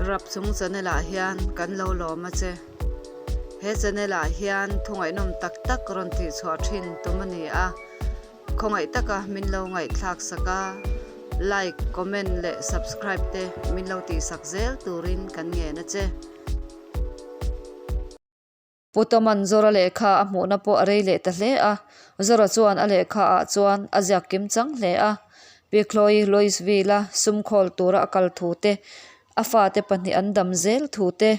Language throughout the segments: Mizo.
Rapchung channel ah hian kan lo lawm a che. He channel ah hian thu ngaihnawm tak tak rawn tih chhuah thin tum a ni a. Khawngaih taka min lo ngaihthlak sak a, like, comment leh subscribe te min lo tih sak zel turin kan ngen a che. Pu Toman Zora lehkha a hmuhna pawh a rei leh ta hle a, Zora chuan a lehkha ah chuan a ziak kim chang hle a. Pi Chloe Louisville-a sum khawl tura a kal thu te, a fate pahnih an dam zel thu te,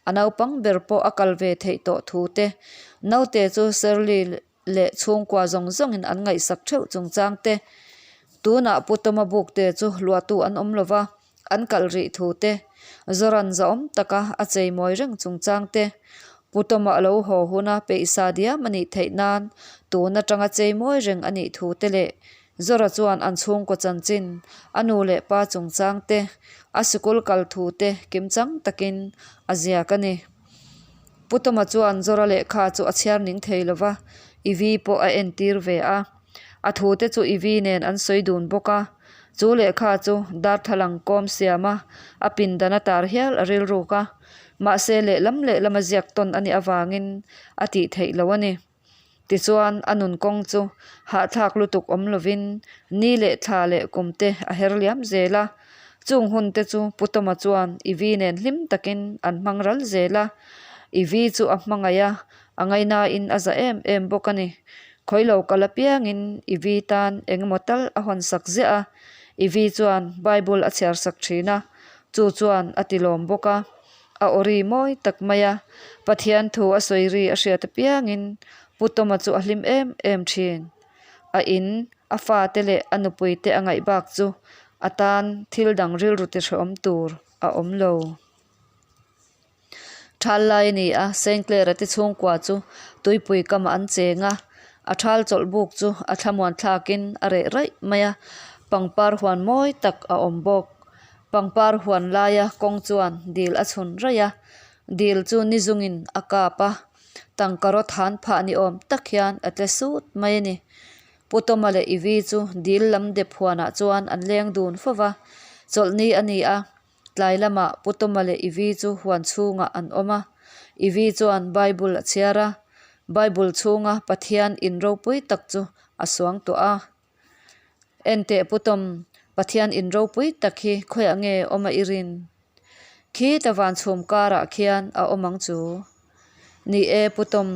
a naupang ber pawh a kal ve theih tawh thu te, naute chu Shirley leh chhungkua zawng zawngin an ngaihsak theuh chungchang te, tunah Pu Toma bukte chu luahtu an awm lova, an kalh rih thu te, Zoran zahawm taka a chei mawi reng chungchang te, Pu Toma a lo haw huna peihsa diam a nih theih nan tun atanga chei mawi reng a nih thu te leh Zora chuan an chhungkaw chanchin, a nu leh pa chungchang te, a sikul kal thu te kimchang takin a ziak a ni. Pu Toma chuan Zora lehkha chu a chhiar ning thei lo va, Ivy pawh a entir ve a. A thute chu Ivy nen an sawi dun bawk a. Chu lehkha chu darthlalang kawm siam a, a pindan a tar hial a rilruk a. Mahse lehlam lehlam a ziak tawn a nih avangin a tih theih lo a ni. Tichuan, a nun kawng chu hahthlak lutuk awm lovin ni leh thla leh kum te a her liam zel a. Chung hun te chu Pu Toma chuan Ivy nen hlim takin an hmang ral zel a. Ivy chu a hmangaih a, a ngainain a za em em bawk a ni. Khawilo kal apiangin Ivy tan engemaw tal a hawn sak ziah a. Ivy chuan Bible a chhiar sak thin a, chu chuan a tilawm bawk a. A aw ri mawi tak mai a, Pathian thu a sawi ri a hriat apiangin Pu Toma chu a hlim em em thin. A in, a fate leh a nupui te a ngaih bak chu a tan thil dang rilru ti hrehawm tur a awm lo. Thal lai a ni a, Saint Clair-a te chhungkua chu tuipui kamah an cheng a, a thal chawlh buk chu a thlamuan thlakin a reh raih mai a, pangpar huan mawi tak a awm bawk. Pangpar huan laia kawng chuan dil a chhun raih a, dil chu ni zungin a kap a, tangka rawt han phah ni awm tak hian a tle sut mai a ni. Pu Toma leh Ivy chu dil lam dep huanah chuan an leng dun fo va, chawlhni a ni a, tlai lamah Pu Toma leh Ivy chu huan chhungah an awm a, Ivy chuan Bible a chhiar a, Bible chhunga Pathian in ropui tak chu a suang tuah a. Enteh Pu Tom, Pathian in ropui tak hi khawiah nge awm a i rin? Khita van chhum karah khian a awm ang chu. Ni e Pu Tom,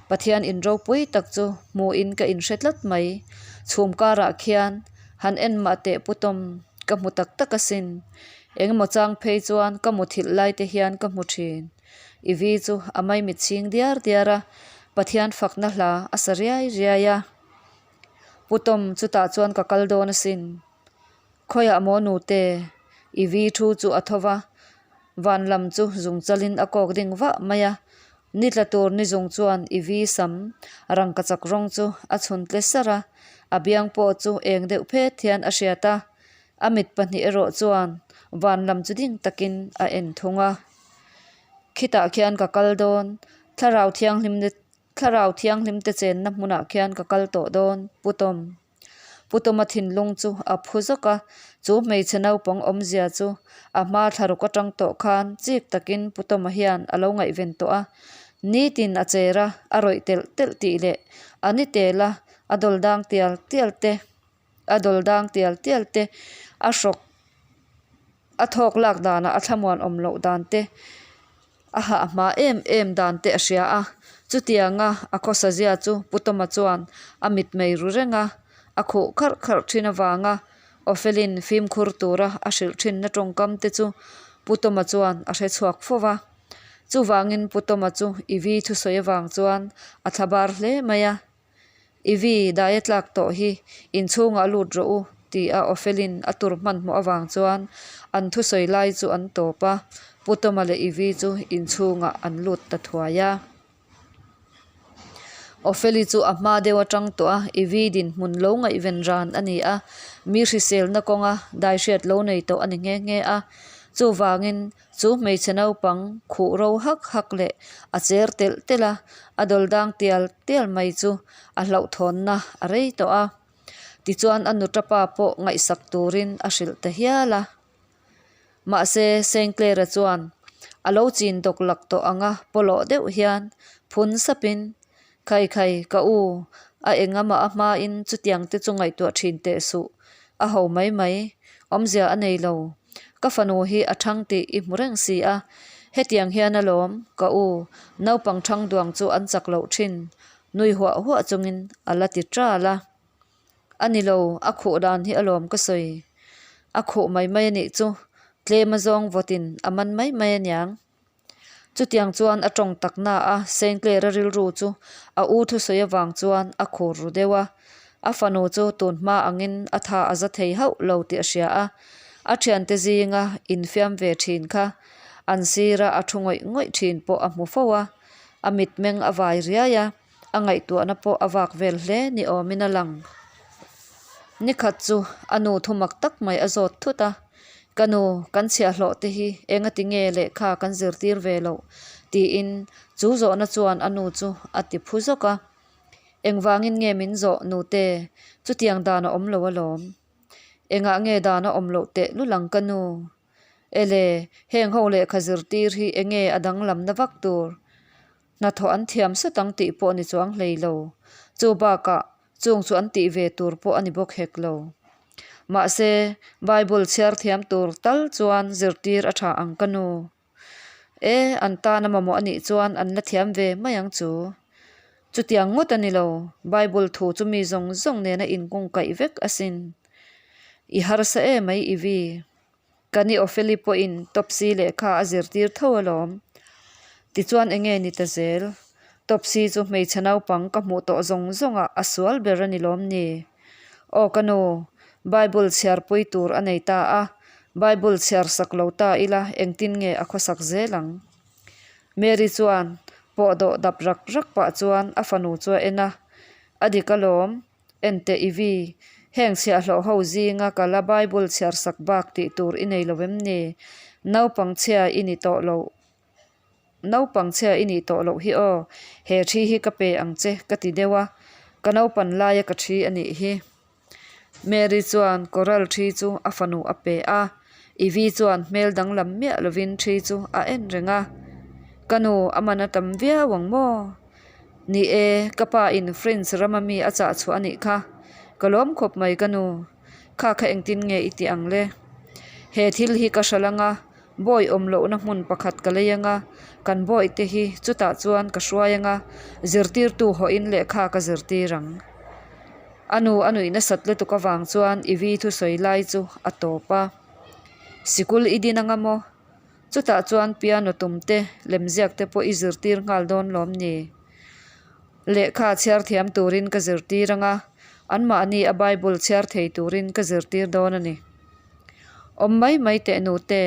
Pathian in ropui tak chu hmuhin ka inhre tlat mai. Chhum karah khian han en mah teh Pu Tom, ka hmu tak tak asin. Engemaw chang phei chuan ka muthilh lai te hian ka hmu thin. I vi chu a maimit chhing diar diar a, Pathian fakna hla a sa riai riai a. Pu Tom, chutah chuan ka kal dawn asin. Khawiah maw nute? I vi thu chu a tho va, van lam chu zung chalin a kawk ding vah mai a. Ni tla tur ni zung chuan i vi sam rangkachak rawng chu a chhun tle sar a, a biang pawh chu eng deuh phet hian a hriat a. A mit pahnih erawh chuan van lam chu ding takin a en thung a. Khitah khian ka kal dawn, thlarau thianghlim Thlarau thianghlim te chenna hmunah khian ka kal tawh dawn, Pu Tom. Pu Toma thinlung chu a phu zawk a, chu hmeichhe naupang awmzia chu a hma thlaruk atang tawh khan chik takin Pu Toma hian a lo ngaihven tawh a. Nitin a cher a, a rawih telh telh tih leh a ni tel a, a dawl dang tial tial te, a dawl dang tial tial te, a hrawk a thawk lak danah a thlamuan awm loh dan te, A hah hma em em dan te a hria a, chutianga a khawsa zia chu Pu Toma chuan a mitmei ru reng a, a khuh kharh kharh thin avanga Ofelin fimkhur tura a hrilh thinna tawngkam te chu Pu Toma chuan a hre chhuak fo va. Chuvangin Pu Toma chu Ivy thusawi avang chuan a thlabar hle mai a. Ivy, dai a tlak tawh hi, inchhungah lut rawh u, ti a Ofelin a tur hmanhmawh avang chuan an thusawi lai chu an tawp a, Pu Toma leh Ivy chu inchhungah an lut ta thuai a. Ofeli chu a hma deuh atang tawh a, Ivy dinhmun lo ngaihven ran a ni a, mi hriselna kawnga dai hriat lo nei tawh a ni nghe nghe a, chuvangin Chu hmeichhe naupang khuh ro hak hak leh a cher telh telh a, a dawl dang tial tial mai chu a hlauhthawnna a rei tawh a. Tichuan a nuṭapa pawh ngaihsak turin a hrilh ta hial a. Mahse, Sinclair-a chuan a lo chin dawk lak tawh anga pawlawh deuh hian phun sapin, Khai khai, ka u, a engamah a hmain chutiang te chu ngaihtuah thin teh suh, a ho mai mai, awmzia a nei lo. Ka fanu hi a thang tih i hmu reng si a, hetiang hian alawm, ka u, naupang thang duang chu an chak loh thin, nui huah huah chungin a la ti ṭal a. A ni lo, a khuh dan hi alawm ka sawi. A khuh mai mai a nih chu, tlem a zawng vawtin a man mai mai aniang. Chutiang chuan a tawng tak na a, Sinclair-a rilru chu a u thusawi avang chuan a khur ru deuh a. A fanu chu tun hma angin a tha a za thei hauh lo tih a hria a, a thiante zinga infiam ve thin kha an sira a thu ngawih ngawih thin pawh a hmu fo a, a mitmeng a vai riai a. A ngaihtuahna pawh a vak vel hle ni awmin a lang. Nikhat chu a nu thu mak tak mai a zawt thut a, Ka nu, kan chhiahhlawh te hi engati nge lehkha kan zirtir ve loh? tiin chu zawhna chuan a nu chu a ti phu zawk a. Engvangin nge min zawh nute? Chutiang dan a awm lo alawm. Engah nge dan a awm loh tehlul ang ka nu? Ele, heng ho lehkha zirtir hi enge a danglamna vak tur? Hnathawh an thiam sut ang tih pawh ni chuang hlei lo. Chu bakah chung chu an tih ve tur pawh a ni bawk hek lo. Mahse, Bible chhiar thiam tur tal chuan zirtir a tha ang ka nu. E, an tana mamawh a nih chuan an la thiam ve mai ang chu. Chutiang ngawt a ni lo, Bible thu chu mi zawng zawng nena inkungkaih vek asin. I harsa em ai Ivy. Ka ni Opheli pawhin Topsy lehkha a zirtir tho alawm. Tichuan enge ni ta zel? Topsy chu hmeichhe naupang ka hmuh tawh zawng zawngah a sual ber a ni lawm ni? Aw ka nu, Bible chhiarpui tur a nei ta a, Bible chhiar sak lo ta ila engtin nge a khawsak zel ang? Mary chuan pawh dawh dap rak rak pah chuan a fanu chu a en a, A dik alawm, Enteh i vi, heng chhiahhlawh ho zinga ka la Bible chhiar sak bak tih tur i nei lo em ni? Naupang chhia i ni tawh loh Naupang chhia i nih tawh loh hi aw, he thi hi ka pe ang che ka ti deuh a, ka naupan laia ka thi a nih hi. Mary chuan coral thi chu a fanu a pe a, Ivy chuan hmel danglam miah lovin thi chu a en reng a, Ka nu a man a tam viau ang maw? Ni e, ka pa in French rama mi a chah chhuah a nih kha. Ka lawm khawp mai ka nu. Kha kha engtin nge i tih ang le? He thil hi ka hral anga, bawi awm lohna hmun pakhat ka lei anga, kan bawi te hi chutah chuan ka hruai anga, zirtirtu hawhin lehkha ka zirtir ang. A nu a nuih nasat lutuk avang chuan Ivy thusawi lai chu a tawp a. Sikul i din anga maw? Chutah chuan piano tum te, lemziak te pawh i zirtir nghal dawn lawm ni? Lehkha chhiar thiam turin ka zirtir anga, anmahni a Bible chhiar thei turin ka zirtir dawn a ni. Awm mai mai teh nute,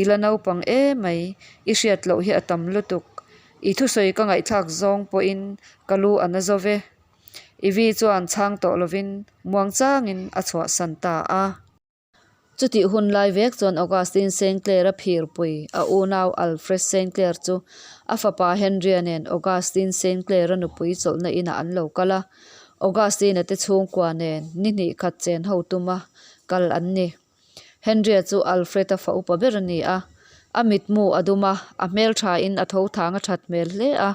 i la naupang emai, i hriat loh hi a tam lutuk. I thusawi ka ngaihthlak zawng pawhin ka lu a na zo ve. Ivy chuan chhang tawh lovin muangchangin a chhuahsan ta a. Chutih hun lai vek chuan Augustine Sinclair-a phirpui a unau Alfred Sinclair chu a fapa Henry-a nen Augustine Sinclair-a nupui chawlhna inah an lo kal a, Augustine-a te chhungkua nen ni hnih khat chen ho tuma kal an ni. Henry-a chu Alfred-a fa upa ber a ni a, a mitmu a dum a, a hmelthain a tho thang a that hmel hle a.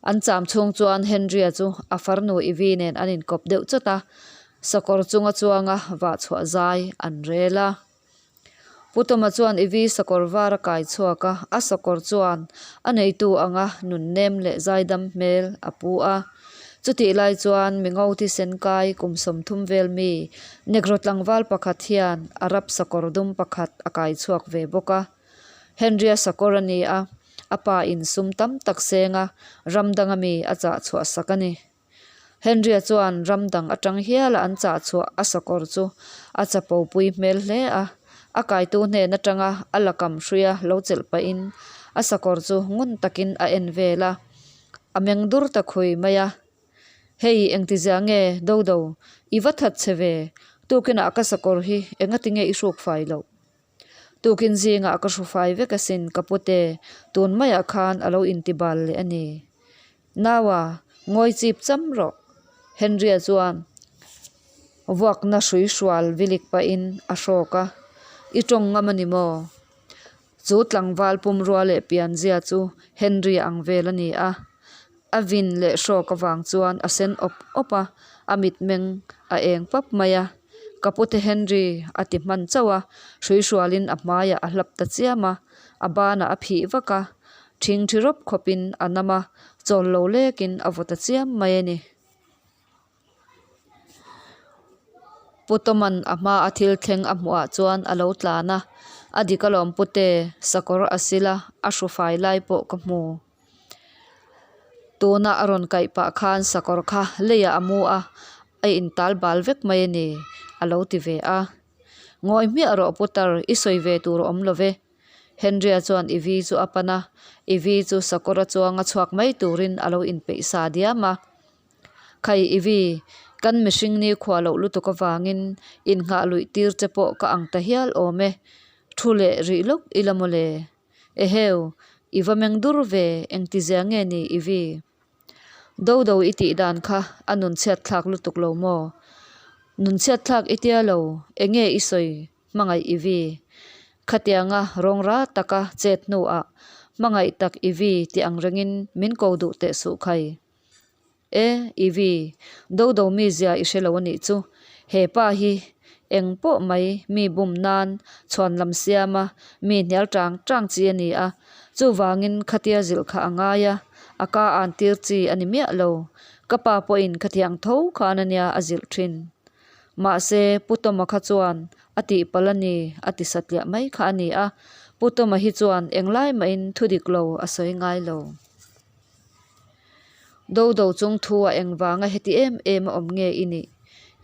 An cham chhung chuan Henry-a chu a farnu Ivy nen an inkawp deuh chawt a, sakawr chunga chuanga vah chhuah zai an rel a. Pu Tawma chuan Ivy sakawr var a kai chhuak a, a sakawr chuan a neitu anga nunnem leh zaidam hmel a pu a. Chutih lai chuan mingo thisen kai kum 30 vel mi Negro tlangval pakhat hian Arab sakawr dum pakhat a kai chhuak ve bawk a. Henry-a sakawr a ni a, a pa in sum tam tak seng a, ram danga mi a chah chhuah sak a ni. Henry-a chuan ram dang atang hiala an chah chhuah a sakawr chu a chapo pui hmel hle a, a kaitu hnen atanga a lakam hruia lo chelh pahin a sakawr chu ngun takin a en vel a, a meng dur ta khui mai a. Hei engtizia nge Dodo, i va that che ve, tukinah ka sakawr hi engatinge i hruk fai loh? Tukin zingah ka hru fai vek asin ka pute, tun maiah khan a lo intibal leh a ni. Naua, ngawi chip cham rawh. Henry-a chuan vuakna hrui hrual vilik pahin a hrawk a. I tawng ngam a ni maw? Chu tlangval pumrua leh pianzia chu Henry-a ang vel a ni a. A vin leh hrawk avang chuan a sen awp awp a, a mitmeng a eng pap mai a. Ka pute Henry a ti hman chauh a, hruihrualin a hmaiah a hlap ta chiam a, a banah a phih vak a, ṭhingṭhi rawp khawpin a nam a, chawl lo lekin a vaw ta chiam mai a ni. Pu Tawman a hma a thil thleng a hmuh ah chuan a lo tlan a, a dik alawm pute, sakawr a sil a, a hru fai lai pawh ka hmu. Tuna a rawn kaih pah khan sakawr kha leiah a mu a, a intal bal vek mai a ni, a lo ti ve a. Ngawi hmiah rawh putar, i sawi ve tur a awm lo ve. Henry-a chuan Ivy chu a pan a, Ivy chu sakawr a chuanga chhuak mai turin a lo inpeih sa diam a. Khai Ivy, kan mihring ni khuah loh lutuk avangin innghah luih tir che pawh ka ang ta hial awm e, thu leh rih lawk ila mawle. Eheu, i va meng dur ve, engtizia nge ni Ivy? Do do i tih dan kha a nunchhiat thlak lutuk lo maw? Nunchhiat thlak i tia lo, enge i sawi hmangaih Ivy? Khatianga rawngra taka chet hnuah hmangaih tak Ivy ti ang rengin min ko duh teh suh khai. E, Ivy, do do mizia i hre lo a nih chu. He pa hi eng pawh mai mi bum nan chhuan lam siam a, mi hnial tang tang chi a ni a. Chuvangin khatia zilh kha a ngai a, a ka an tir chi a ni miah lo. Ka pa pawhin khatiang tho khan a nia a zilh thin. Mahse, Pu Tawma kha chuan a tihpalh a ni a ti satliah mai kha a ni a. Pu Tawma hi chuan englai mahin thudik lo a sawi ngai lo. Do do chung thu a eng vanga heti em em a awm nge i nih?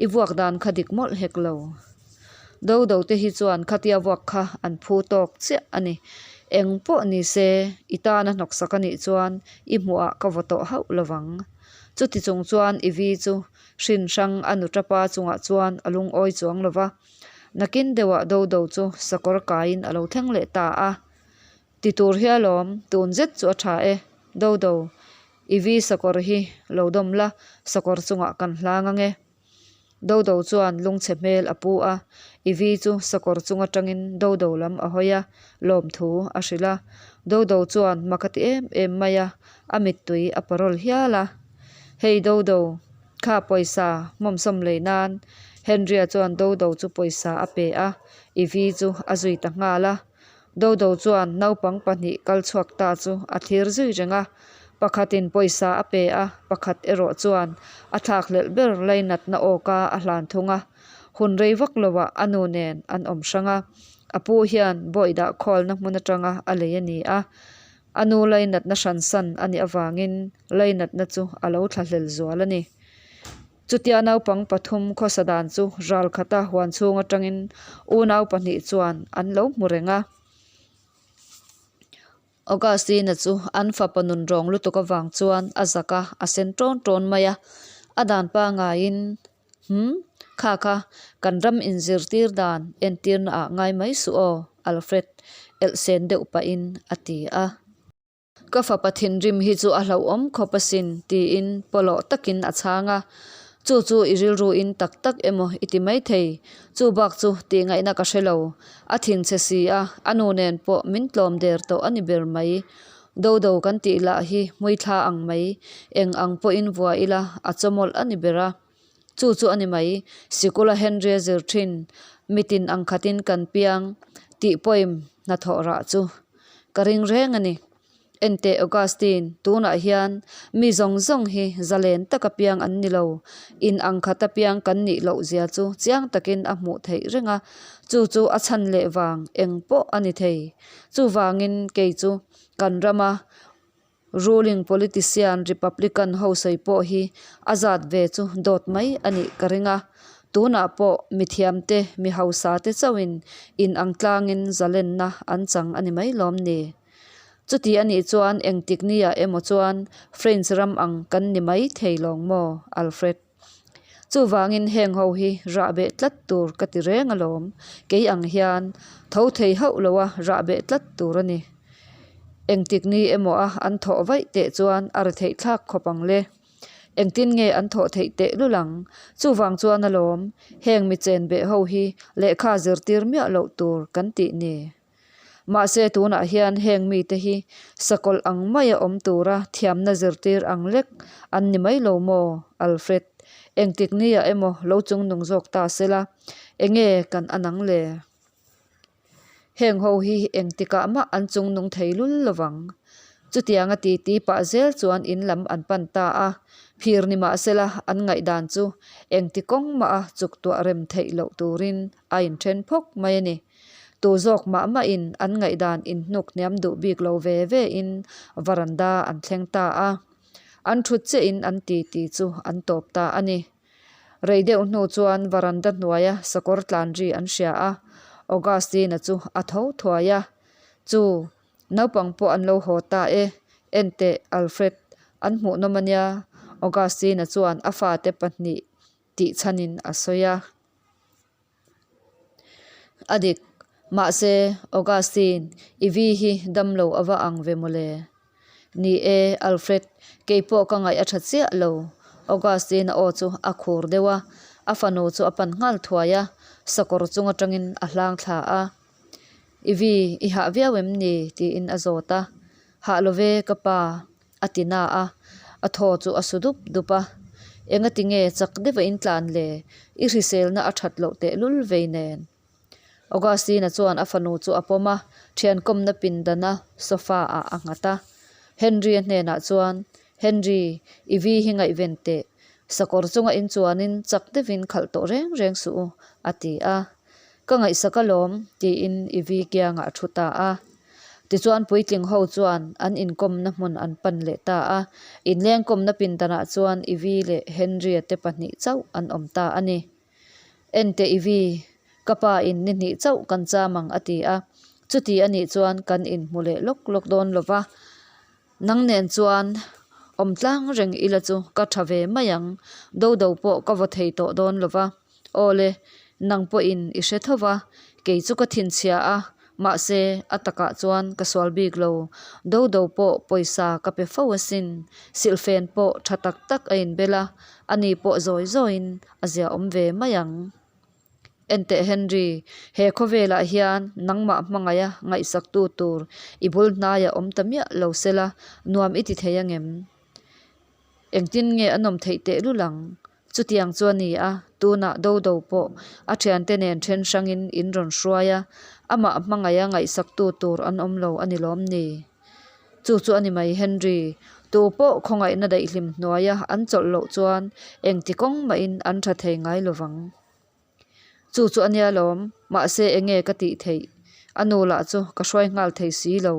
I vuak dan kha dik mawlh hek lo. Do do te hi chuan khatia vuak kha an phu tawk chiah a ni. Eng pawh ni se, i tana hnawksak a nih chuan i hmuhah ka vaw tawh hauh lo vang. Chuti chung chuan i vi chu hrin hrang a nu tapa chungah chuan a lungawi chuang lo va. Nakin deuhah do do chu sakawr kaiin a lo thleng leh ta a. Ti tur hi alawm, tun zet chu a tha e. Dodo, i vi sakawr hi lo dawm la, sakawr chungah kan hlang ang e. Dodo chuan lungchhe hmel a pu a, i vi chu sakawr chung atangin Dodo lam a hawi a, lawmthu a hrilh a. Dodo chuan mak a ti em em mai a, a mittui a parawl hial a. Hei Dodo, kha pawisa hmawmsawm lei nan Henry-a chuan Dodo chu pawisa a pe a, i vi chu a zui ta nghal a. Dodo chuan naupang pahnih kal chhuak ta chu a thlir zui reng a, pakhatin pawisa a pe a, pakhat erawh chuan a thlakhlelh ber lainatna awka a hlan thung a. Hun rei vak loah a nu nen an awm hrang a, a pu hian bawi dah khawlna hmun atanga a lei a ni a, a nu lainatna hransan a nih avangin lainatna chu a lo thlahlel zual a ni. Chutia naupang pathum khawsa dan chu ral khata huan chhung atangin unau pahnih chuan an lo hmu reng a. Augustine-a chu an fapa nun rawng lutuk avang chuan a zak a, a sen tawn tawn mai a. A dan pangaiin, Hum, kha kha, kan ram inzirtir dan entirna ah ngai mai suh aw, Alfred elhsen deuh pahin a ti a. Ka fapa thinrim hi chu a hlauhawm khawp asin, tiin pawlawh takin a chhang a. Chu chu i rilruin tak tak emaw i ti maithei. Chu bak chu tih ngaihna ka hre lo. A thinchhe si a, a nu nen pawh min tlawm der tawh a ni ber mai. Do do kan tih lah hi hmuithla ang mai, eng ang pawhin vua ila a chawmawlh a ni ber a. Chu chu a ni mai, sikula Henry-a zir thin, mitin ang khatin kan piang tih poem hnathawh rah chu ka ring reng a ni. Enteh Augustine, tunah hian mi zawng zawng hi zalen taka piang an ni lo, in ang khata piang kan nih loh zia chu chiang takin a hmuh theih reng a, chu chu a chhan leh vang eng pawh a ni thei. Chuvangin kei chu kan rama Ruling politician Republican ho sawi pawh hi a zat ve chu dawt mai a nih ka ring a. Tunah pawh mithiamte, mi hausate chauhin in ang tlangin zalenna an chang a ni mai lawm ni? Chuti a nih chuan engtik niah emaw chuan French ram ang kan ni mai thei lawng maw, Alfred? Chuvangin heng ho hi rahbeh tlat tur ka ti reng alawm, kei ang hian tho thei hauh loa rahbeh tlat tur a ni. Engtik ni emaw a an thawh vaih teh chuan a ri theih thlak khawp ang le. Engtin nge an thawh theih teh lul ang? Chuvang chuan alawm, heng mi chen beh ho hi lehkha zirtir miah loh tur kan tih ni. Mahse tunah hian heng mite hi sakawlh ang maia awm tura thiamna zirtir ang lek an ni mai lo maw, Alfred? Engtik niah emaw lo chungnung zawk ta sela, enge kan an ang le? Heng ho hi engtikah mah an chungnung thei lul lovang. Chutianga titi pah zel chuan in lam an pan ta a, phir ni mahsela an ngaihdan chu engti kawng mah a chuktuah rem theih loh turin a inthen phawk mai a ni. Tu zawk mah mahin an ngaihdan inhnuk hniam duh bik lo ve ve in varanda an thleng ta a, an thut chiahin an titi chu an tawp ta a ni. Rei deuh hnu chuan varanda hnuaia sakawr tlan ri an hria a, Augustine-a chu a tho thuai a, Chu, naupang pawh an lo haw ta e, enteh Alfred, an hmuhnawm a nia, Augustine-a chuan a fate pahnih tih chhanin a sawi a. A dik, mahse Augustine, i vi hi damlo a va ang ve mawle. Ni e, Alfred, kei pawh ka ngaih a tha chiah lo. Augustine-a aw chu a khur deuh a, a fanu chu a pan nghal thuai a, sakawr chung atangin a hlang thla a. I vi, i hah viau em ni? tiin a zawt a. Hah lo ve, ka pa. A ti na a, a thaw chu a su dup dup a. Engati nge chak deuh a in tlan le? I hriselna a that loh tehlul vei nen. Augustine-a chuan a fanu chu a pawm a, thiankawmna pindana sofa ah a nghat a. Henry-a hnenah chuan, Henry, i vi hi ngaihven teh. Sakawr chunga in chuanin chak deuhin khalh tawh reng reng suh u, a ti a. Ka ngaihsak alawm, tiin i vi kiangah a thu ta a. Tichuan puitling ho chuan an inkawmna hmun an pan leh ta a, inlengkawmna pindanah chuan Ivy leh Henry-a te pahnih chauh an awm ta a ni. Enteh Ivy, ka pa in ni hnih chauh kan cham ang a ti a, chuti a nih chuan kan inhmu leh lawk lawk dawn lo va, nang nen chuan awm tlang reng ila chu ka tha ve mai ang, dodo pawh ka vaw thei tawh dawn lo va. Aw le, nang pawhin i hre tho va, kei chu ka thinchhia a, mahse a takah chuan ka sual bik lo. Dodo pawh pawisa ka pe fo asin, silhfen pawh tha tak tak a inbel a, ani pawh zawi zawiin a ziaawm ve mai ang. Enteh Henry, he khawvelah hian nangmah hmangaiha ngaihsaktu tur i bul hnaiah awm ta miah lo sela, nuam i ti thei angem? Engtin nge a nawm theih tehlul ang? Chutiang chu a ni a, tunah Dodo pawh a thiante nen then hrangin in rawn hruai a, amah hmangaiha ngaihsaktu tur an awm lo a ni lawm ni? Chu chu a ni mai Henry, tu pawh khawngaihna daihlim hnuaia an chawlh loh chuan engti kawng mahin an tha thei ngai lovang. Chu chu a nia lawm, mahse enge ka tih theih? A nu lah chu ka hruai nghal thei si lo,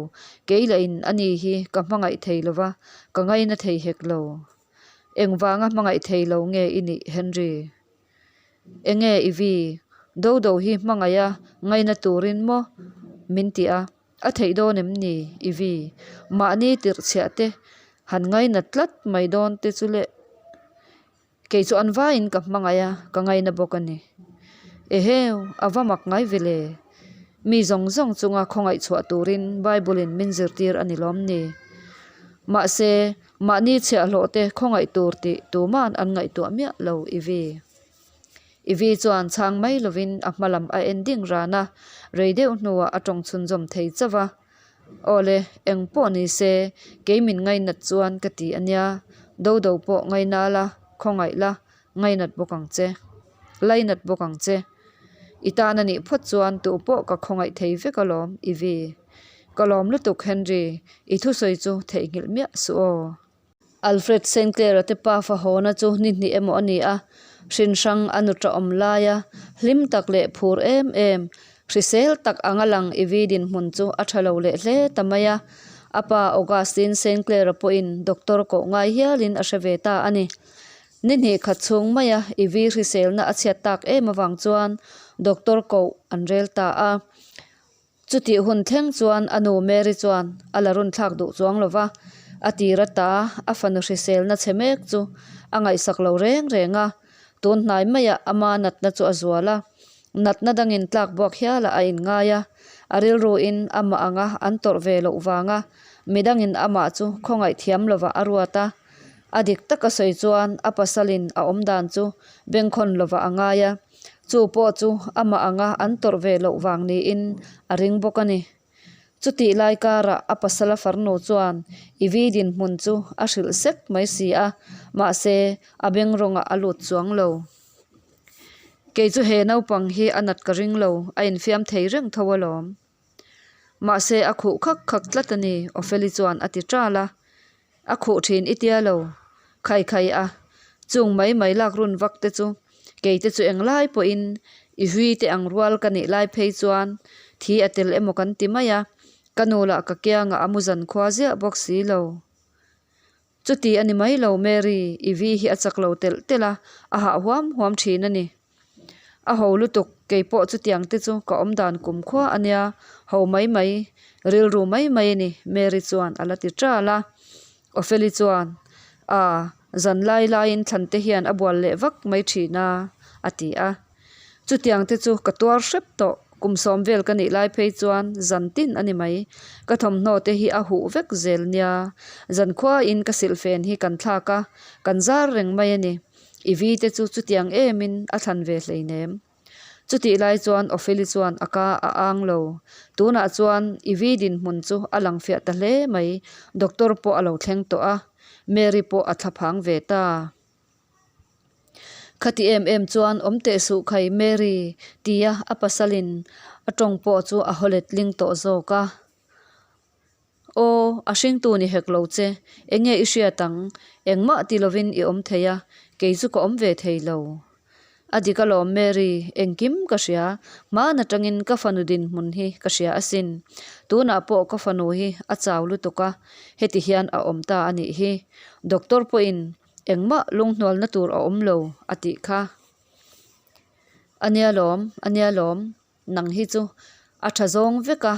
kei lahin a ni hi ka hmangaih thei lova, ka ngaina thei hek lo. Engvanga hmangaih thei lo nge i nih Henry? Enge i vi? Dodo hi hmangaiha ngaina turin maw min ti a, a theih dawn em ni i vi? Mahni tirhchhiah te han ngaina tlat mai dawn te chu le. Kei chu an vaiin ka hmangaih a, ka ngaina bawk a ni. Eheu, a va mak ngai ve le. Mi zawng zawng chunga khawngaih chhuah turin Bible-in min zirtir a ni lawm ni? Mahse, mahni chhiahhlawh te khawngaih tur tih tuman an ngaihtuah miah lo i vi. I vi chuan chhang mai lovin a hma lam a en ding ran a, rei deuh hnuah a tawng chhunzawm thei chauh a. Aw le, eng pawh ni se, kei min ngainat chuan ka ti a nia, Dodo pawh ngaina la, khawngaih la, ngainat bawk ang che. Lainat bawk ang che. I tan a nih phawt chuan tu pawh ka khawngaih thei vek alawm, i vi. Ka lawm lutuk Henry, i thusawi chu theihnghilh miah suh aw. Alfred Sinclair-a te pa fahawna chu ni hnih emaw a ni a, hrin hrang a nuṭa awm laia hlim tak leh phur em em, hrisel tak anga lang i vi dinhmun chu a ṭha lo leh hle ta mai a. A pa Augustine Sinclair-a pawhin doctor koh ngai hialin a hre ve ta a ni. Ni hnih khat chhung maia i vi hriselna a chhiat tak em avang chuan doctor koh an rel ta a. Chutih hun thleng chuan a nu Mary chuan a la run thlak duh chuang lo va, a tir ata a fanu hriselna chhe mek chu a ngaihsak lo reng reng a, tun hnai maiah ama natna chu a zual a, natna dangin tlak buak hialah a inngai a, a rilruin amah anga an tawrh ve loh vanga midangin amah chu khawngaih thiam lovah a ruat a. A dik taka sawi chuan a pasalin a awmdan chu bengkhawn lovah a ngai a, chu pawh chu amah anga an tawrh ve loh vang niin a ring bawk a ni. Chutih lai karah a pasala farnu chuan Ivy dinhmun chu a hrilh sek mai si a, mahse a beng rawngah a lut chuang lo. Kei chu he naupang hi a nat ka ring lo, a infiam thei reng tho alawm. Mahse a khuh khak khak tlat a ni, Opheli chuan a ti ṭal a. A khuh ṭhin i tia lo, khai khai a. Chung mai mai lak run vak te chu kei te chu englai pawhin i hui te ang rual ka nih lai phei chuan thi a tel emaw kan ti mai a, ka nu lah ka kiangah a mu zan khua ziah bawk si lo. Chuti a ni mai lo Mary, i vi hi a chak lo telh telh a, a hah huam huam thin a ni. A ho lutuk, kei pawh chutiang te chu ka awm dan kum khua a nia, ho mai mai, rilru mai mai a ni, Mary chuan a la ti ṭal a. Opheli chuan, A, zan lai laiin thlan te hian a bual leh vak mai thin a, a ti a. Chutiang te chu ka tuar hrep tawh, kum sawm vel ka nih lai phei chuan zan tin a ni mai. Ka thawmhnaw te hi a huh vek zel nia, zan khuain ka silhfen hi kan thlak a, kan zar reng mai a ni. I vi te chu chutiang emin a thlan ve hleinem. Chutih lai chuan Opheli chuan a ka a ang lo. Tunah chuan i vi dinhmun chu a lang fiah ta hle mai, doctor pawh a lo thleng tawh a, Mary pawh a thlaphang ve ta. Khati em em chuan awm teh suh khai Mary tia a pasalin a tawng pawh chu a haw let ling tawh zawk a. Aw, a hringtu ni hek lo che, enge i hriat ang, engmah ti lovin i awm thei a, kei chu ka awm ve thei lo. A dik alawm Mary, engkim ka hria, hman atangin ka fanu dinhmun hi ka hria asin. Tunah pawh ka fanu hi a chau lutuk a, heti hian a awm ta a nih hi. Doctor pawhin engmah lunghnualna tur a awm lo a tih kha. A nia lawm, a nia lawm. Nang hi chu a tha zawng vek a,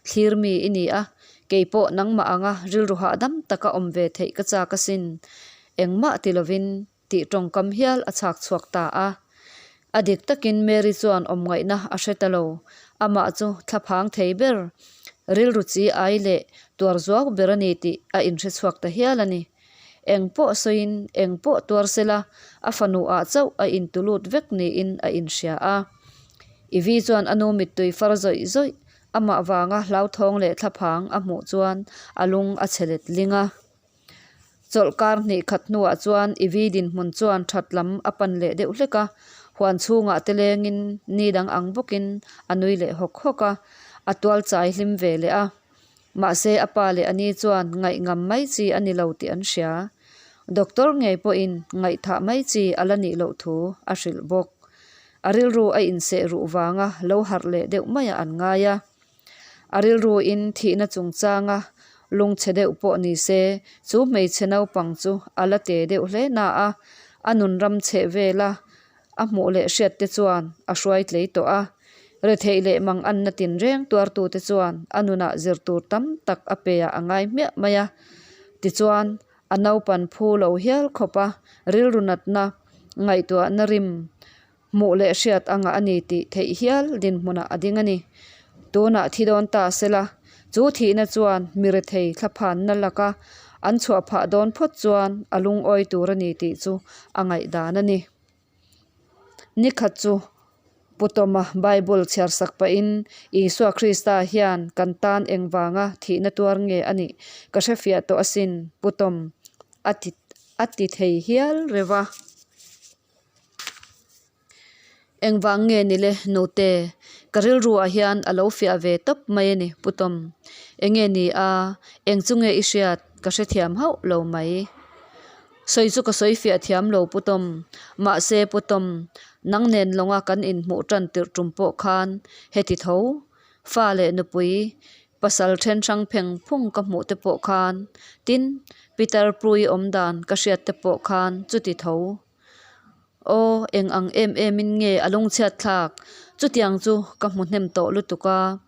thlir mi i ni a, kei pawh nangmah anga rilru hahdam taka awm ve theih ka chak asin, engmah ti lovin tih tawngkam hial a chhak chhuak ta a. A dik takin Mary chuan awm ngaihna a hre ta lo, amah chu thlaphang thei ber, rilru chi ai leh tuar zuau ber a ni tih a inhre chhuak ta hial a ni. Eng pawh sawiin eng pawh tuar sela a fanu ah chauh a intulut vek niin a inhria a. Ivy chuan a nu mittui far zawih zawih amah vanga hlauthawng leh thlaphang a hmuh chuan a lung a chhe let ling a. Chawlh kar hnih khat hnuah chuan Ivy dinhmun chuan that lam a pan leh deuh hlek a, huan chhungah te lengin ni dang ang bawkin a nui leh hawk hawk a, a tual chai hlim ve leh a. Mahse a pa leh a ni chuan ngaih ngam mai chi a ni lo tih an hria. Doctor ngei pawhin ngaihthah mai chi a la nih loh thu a hrilh bawk. A rilru a inseh ruh vanga lo harh leh deuh maiah an ngai a. A rilruin thihna chungchanga lungchhe deuh pawh ni se chu hmeichhe naupang chu a la te deuh hle na a, a nun ram chheh vela A hmuh leh hriat te chuan a hruai tlei tawh a, retheih leh mang anna tinreng tuartute chuan a nunah zir tur tam tak a pe ah a ngai hmiah mai a. Tichuan, a naupan phu lo hial khawp a, rilru natna, ngaihtuahna rim, hmuh leh hriat anga a ni tih theih hial dinhmunah a ding a ni. Tunah thi dawn ta sela, chu thihna chuan mi rethei thlaphanna laka an chhuah phah dawn phawt chuan a lungawi tur a ni tih chu a ngaihdan a ni. Nikhat chu Pu Tawma Bible chhiar sak pahin Isua Krista hian kan tan engvanga thihna tuar nge a nih ka hrefiah tawh asin Pu Tawm a ti a ti thei hial reuh a. Engvang nge ni le nute? Ka rilruah hian a lo fiah ve tawp mai a ni Pu Tawm. Enge ni a? Eng chu nge i hriat? Ka hrethiam hauh lo mai. Sawi chu ka sawi fiah thiam lo Pu Tawm. Mahse Pu Tawm, nang nen lawnga kan inhmuh tan tirh tum pawh khan heti tho, fa leh nupui, pasal then hrang pheng phung ka hmuh te pawh khan, tin, Peter Prui awmdan ka hriat te pawh khan chuti tho. Aw, eng ang em emin nge a lungchhiat thlak? Chutiang chu ka hmu hnem tawh lutuk a.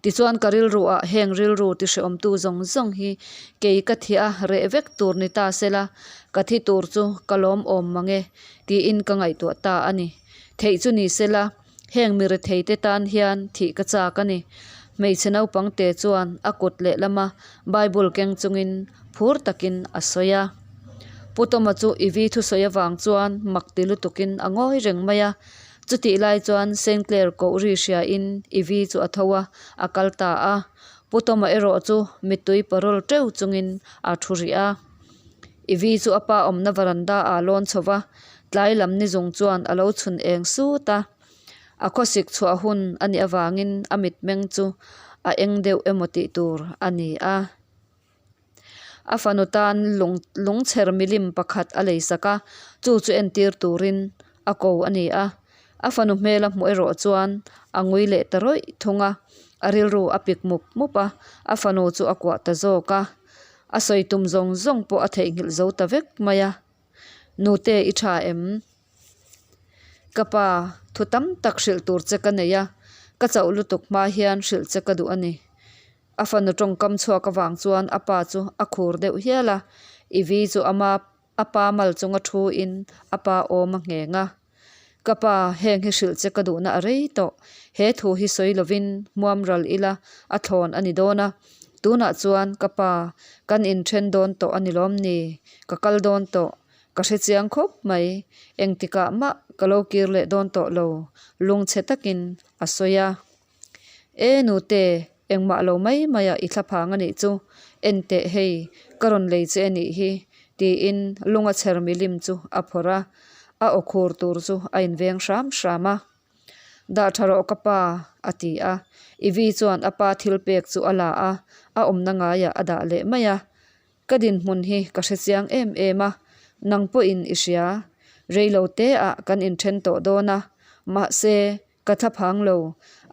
Tichuan ka rilruah heng rilru ti hrehawmtu zawng zawng hi kei ka thi a reh vek tur ni ta sela, ka thi tur chu ka lawm awm mang e tiin ka ngaihtuah ta a ni. Theih chu ni sela, heng mi retheite tan hian thih ka chak a ni. Hmeichhe naupang te chuan a kut lehlama Bible keng chungin phur takin a sawi a. Pu Tawma chu Ivy thusawi avang chuan mak ti lutukin a ngawi reng mai a. Chutih lai chuan Sinclair koh ri hriain Ivy chu a tho a, a kal ta a. Pu Tawma erawh chu mittui parawl teuh chungin a thu rih a. Ivy chu a pa awmna varanda ah lawn chho va, tlai lam ni zung chuan a lo chhun eng sut a. A khawsik chhuah hun a nih avangin a mitmeng chu a eng deuh emaw tih tur a ni a. A fanu tan lung lungchher milim pakhat a lei sak a, chu chu entir turin a ko a ni a. A fanu hmel a hmuh erawh chuan a ngui leh ta rawih thung a, a rilru a pik mup mup a, a fanu chu a kuah ta zawk a. A sawi tum zawng zawng pawh a theihnghilh zo ta vek mai a. Nute i tha em? Ka pa, thu tam tak hrilh tur che ka nei a, ka chauh lutuk hma hian hrilh che ka duh a ni. A fanu tawngkam chhuak avang chuan a pa chu a khur deuh hial a, Ivy chu ama a pa mal chunga thu in a pa awm a ngheng a. Ka pa, heng hi hrilh che ka duhna a rei tawh. He thu hi sawi lovin hmuam ral ila a thlawn a ni dawn a. Tunah chuan ka pa, kan inthen dawn tawh a ni lawm ni? Ka kal dawn tawh. Ka hre chiang khawp mai. Engtikah mah ka lo kir leh dawn tawh lo, lungchhe takin a sawi a. E nute, engmah lo mai mai ah i thlaphang a nih chu, en teh hei, ka rawn lei che a nih hi, tiin lunga chher milim chu a phawrh a, a aw khur tur chu a inveng hram hram a. Dah tha rawh ka pa, a ti a. Ivy chuan a pa thil pek chu a la a, a awmna ngaiah a dah leh mai a. Ka dinhmun hi ka hre chiang em em a, nang pawhin i hria. Reilo te ah kan inthen tawh dawn a, mahse Ka thlaphang lo,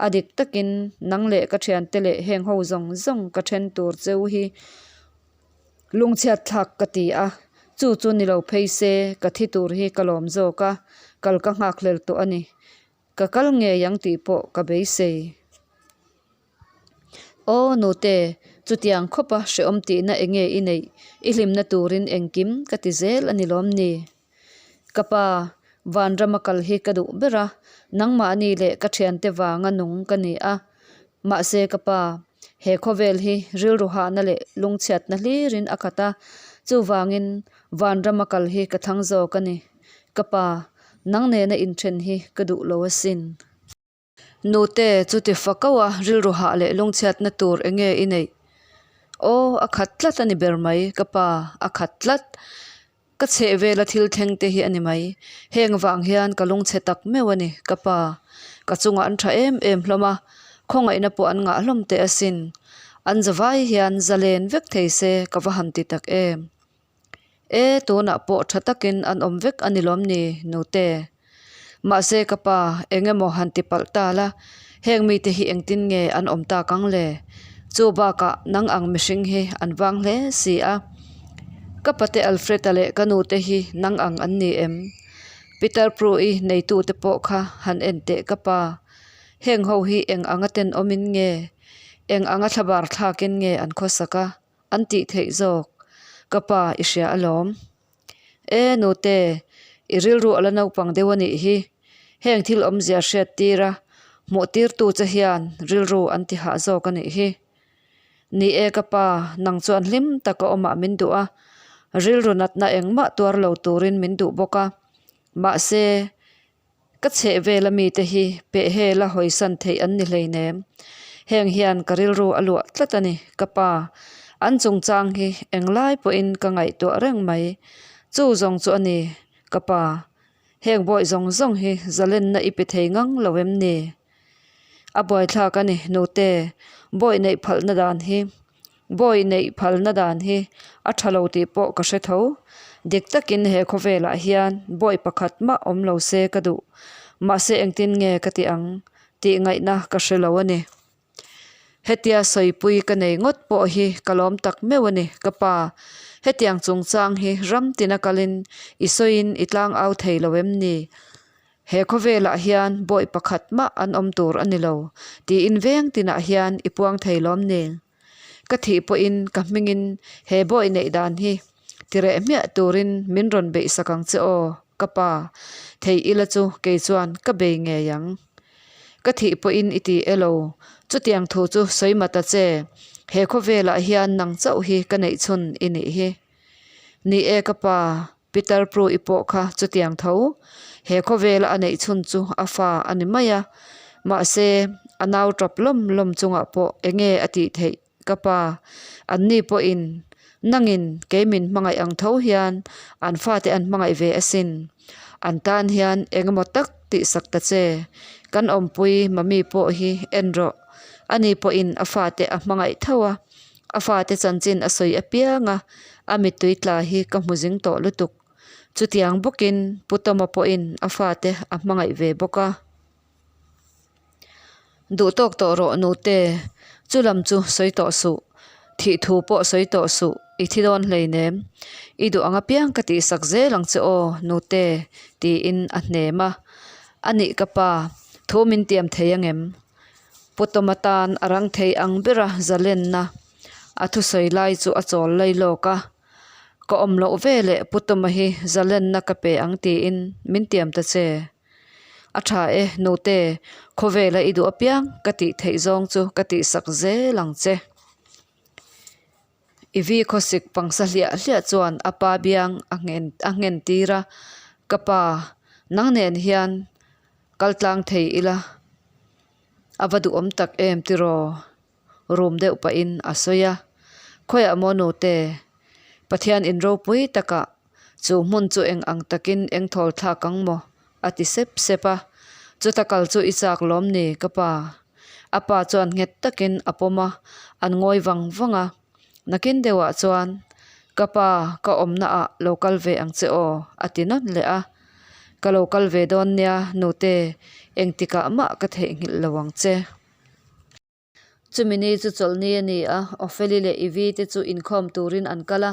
a dik takin nang leh ka thiante leh heng ho zawng zawng ka then tur cheu hi lungchhiat thlak ka ti a, chu chu ni lo phei se ka thi tur hi ka lawm zawk a, kal ka nghak hlel tawh a ni. Ka kal ngei ang tih pawh ka beisei. Aw nute, chutiang khawpa hrehawm tihna enge i neih? I hlimna turin engkim ka ti zel a ni lawm ni? Ka pa, vanrama kal hi ka duh ber a, nangmahni leh ka thiante vanga nung ka ni a. Mahse ka pa, he khawvel hi rilru hahna leh lungchhiatna hlirin a khat a, chuvangin vanrama kal hi ka thlang zawk a ni. Ka pa, nang nena inthen hi ka duh lo asin. Nute, chuti fako a rilru hah leh lungchhiatna tur eng nge i neih? Aw, a khat tlat a ni ber mai, ka pa, a khat tlat. Ka chheh vela thil thleng te hi a ni mai. Heng vang hian ka lungchhe tak meuh a ni, ka pa. Ka chungah an tha em em hlawm a, khawngaihna pawh an ngah hlawm teh asin. An zavai hian zalen vek thei se ka va han ti tak em. E, tunah pawh tha takin an awm vek a ni lawm ni, nute? Mahse ka pa, eng emaw han ti palh ta la, heng mite hi engtin nge an awm tak ang le? Chu bakah nang ang mihring hi an vang hle si a. Ka pate Alfred-a leh ka nute hi nang ang an ni em? Peter Prue-i neitute pawh kha han en teh ka pa. Heng ho hi eng anga tenawmin nge, eng anga thlabar thlakin nge an khawsak a? An tih theih zawk, ka pa i hria alawm. E nute, i rilru a la naupang deuh a nih hi. Heng thil awmzia hriat tir a, hmuh tirtu che hian rilru an ti hah zawk a nih hi. Ni e ka pa, nang chuan hlim taka awmah min duh a, rilru natna engmah tuar lo turin min duh bawk a. Mahse, Ka chheh vel a mite hi pehhel a hawisan theih an ni hleinem. Heng hian ka rilru a luah tlat a ni, ka pa. An chungchang hi englai pawhin ka ngaihtuah reng mai. Chu zawng chu a ni, ka pa. Heng bawih zawng zawng hi zalenna i pe thei ngang lo em ni? A buaithlak a ni, nute. Bawih neih phalna dan hi. Bawi neih phalna dan hi a tha lo tih pawh ka hre tho. Dik takin he khawvelah hian bawi pakhat mah awm lo se ka duh. Mahse engtin nge ka ti ang tih ngaihna ka hre lo a ni. Hetia sawipui ka nei ngawt pawh hi ka lawm tak meuh a ni ka pa. Hetiang chungchang hi ram tina kalin i sawiin i tlang au thei lo em ni? He khawvelah hian bawi pakhat mah an awm tur a ni lo tiin veng tinah hian i puang thei lawm ni? Ka thih pawhin ka hmingin he bawi neih dan hi tireh hmiah turin min rawn beih sak ang che aw, ka pa. Thei ila chu kei chuan ka bei ngei ang. Ka thih pawhin i ti e lo, chutiang thu chu sawi mat a che. He khawvelah hian nang chauh hi ka neih chhun i nih hi. Ni e ka pa. Pitar Prue-i pawh kha chutiang tho. He khawvela a neih chhun chu a fa a ni mai a. Mahse, a nau tap lawm lawm chungah pawh enge a tih theih ka pa? Anni pawhin nangin kei min hmangaih ang tho hian an fate an hmangaih ve asin. An tan hian engemaw tak tihsak ta che. Kan awmpui Mami pawh hi en rawh. Ani pawhin a fate a hmangaih tho a. A fate chanchin a sawi apiang a, a mittui tla hi ka hmu zing tawh lutuk. Chutiang bawkin Pu Tawma pawhin a fate a hmangaih ve bawk a. Duh tawk tawh rawh nute, chu lam chu sawi tawh suh, thih thu pawh sawi tawh suh, i thi dawn hleinem. I duh ang apiang ka tihsak zel ang che aw nute, tiin a hnem a. Anih ka pa, thu min tiam thei angem? Pu Tawma tan a rang thei ang bera zalenna a thusawi lai chu a chawl lai lawk a, Ka awm loh ve leh Pu Tawma hi zalenna ka pe ang tiin min tiam ta che. A tha e, nute, khawvela i duh apiang ka tih theih zawng chu ka tihsak zel ang che. I vi khawsik pangsa hliah hliah chuan a pa biang a nghen a nghen tir a, Ka pa, nang nen hian kal tlang thei ila a va duhawm tak em tiraw? Rum deuh pahin a sawi a, Khawiah maw nute? Pathian in ropui takah chu hmun chu eng ang takin eng thawl thlak ang maw? A ti sep sep a, Chuta kal chu i chak lawm ni ka pa? A pa chuan nghet takin a pawm a, an ngawi vang vang a. Nakin deuhah chuan, Ka pa, ka awmna ah lo kal ve ang che aw, a ti nawn leh a. Ka lo kal ve dawn nia, nute, engtikah mah ka theihnghilh lo ang che. Chumi ni chu chawlhni a ni a, Opheli leh Ivy te chu inkhawm turin an kal a,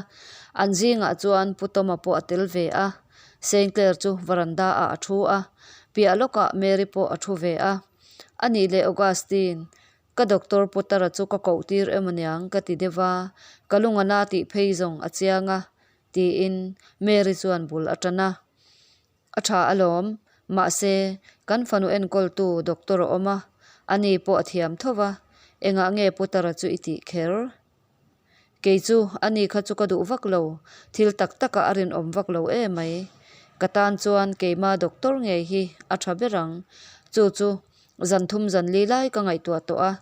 an zingah chuan Pu Tawma pawh a tel ve a. Saint Clair chu varanda ah a thu a, piah lawkah Mary pawh a thu ve a. A nih leh Augustine, ka doctor Putara chu ka koh tir emaw niang ka ti deuh va, ka lung a na tih phei zawng a chiang a, tiin Mary chuan bul a tan a. A tha alawm, mahse, kan fanu enkawltu doctor a awm a, ani pawh a thiam tho va, engah nge Putara chu i tih kher? Kei chu ani kha chu ka duh vak lo, thil tak takah a rinawm vak lo e mai. Ka tan chuan keima doctor ngei hi a tha ber ang. Chu chu zan thum zan li lai ka ngaihtuah tawh a,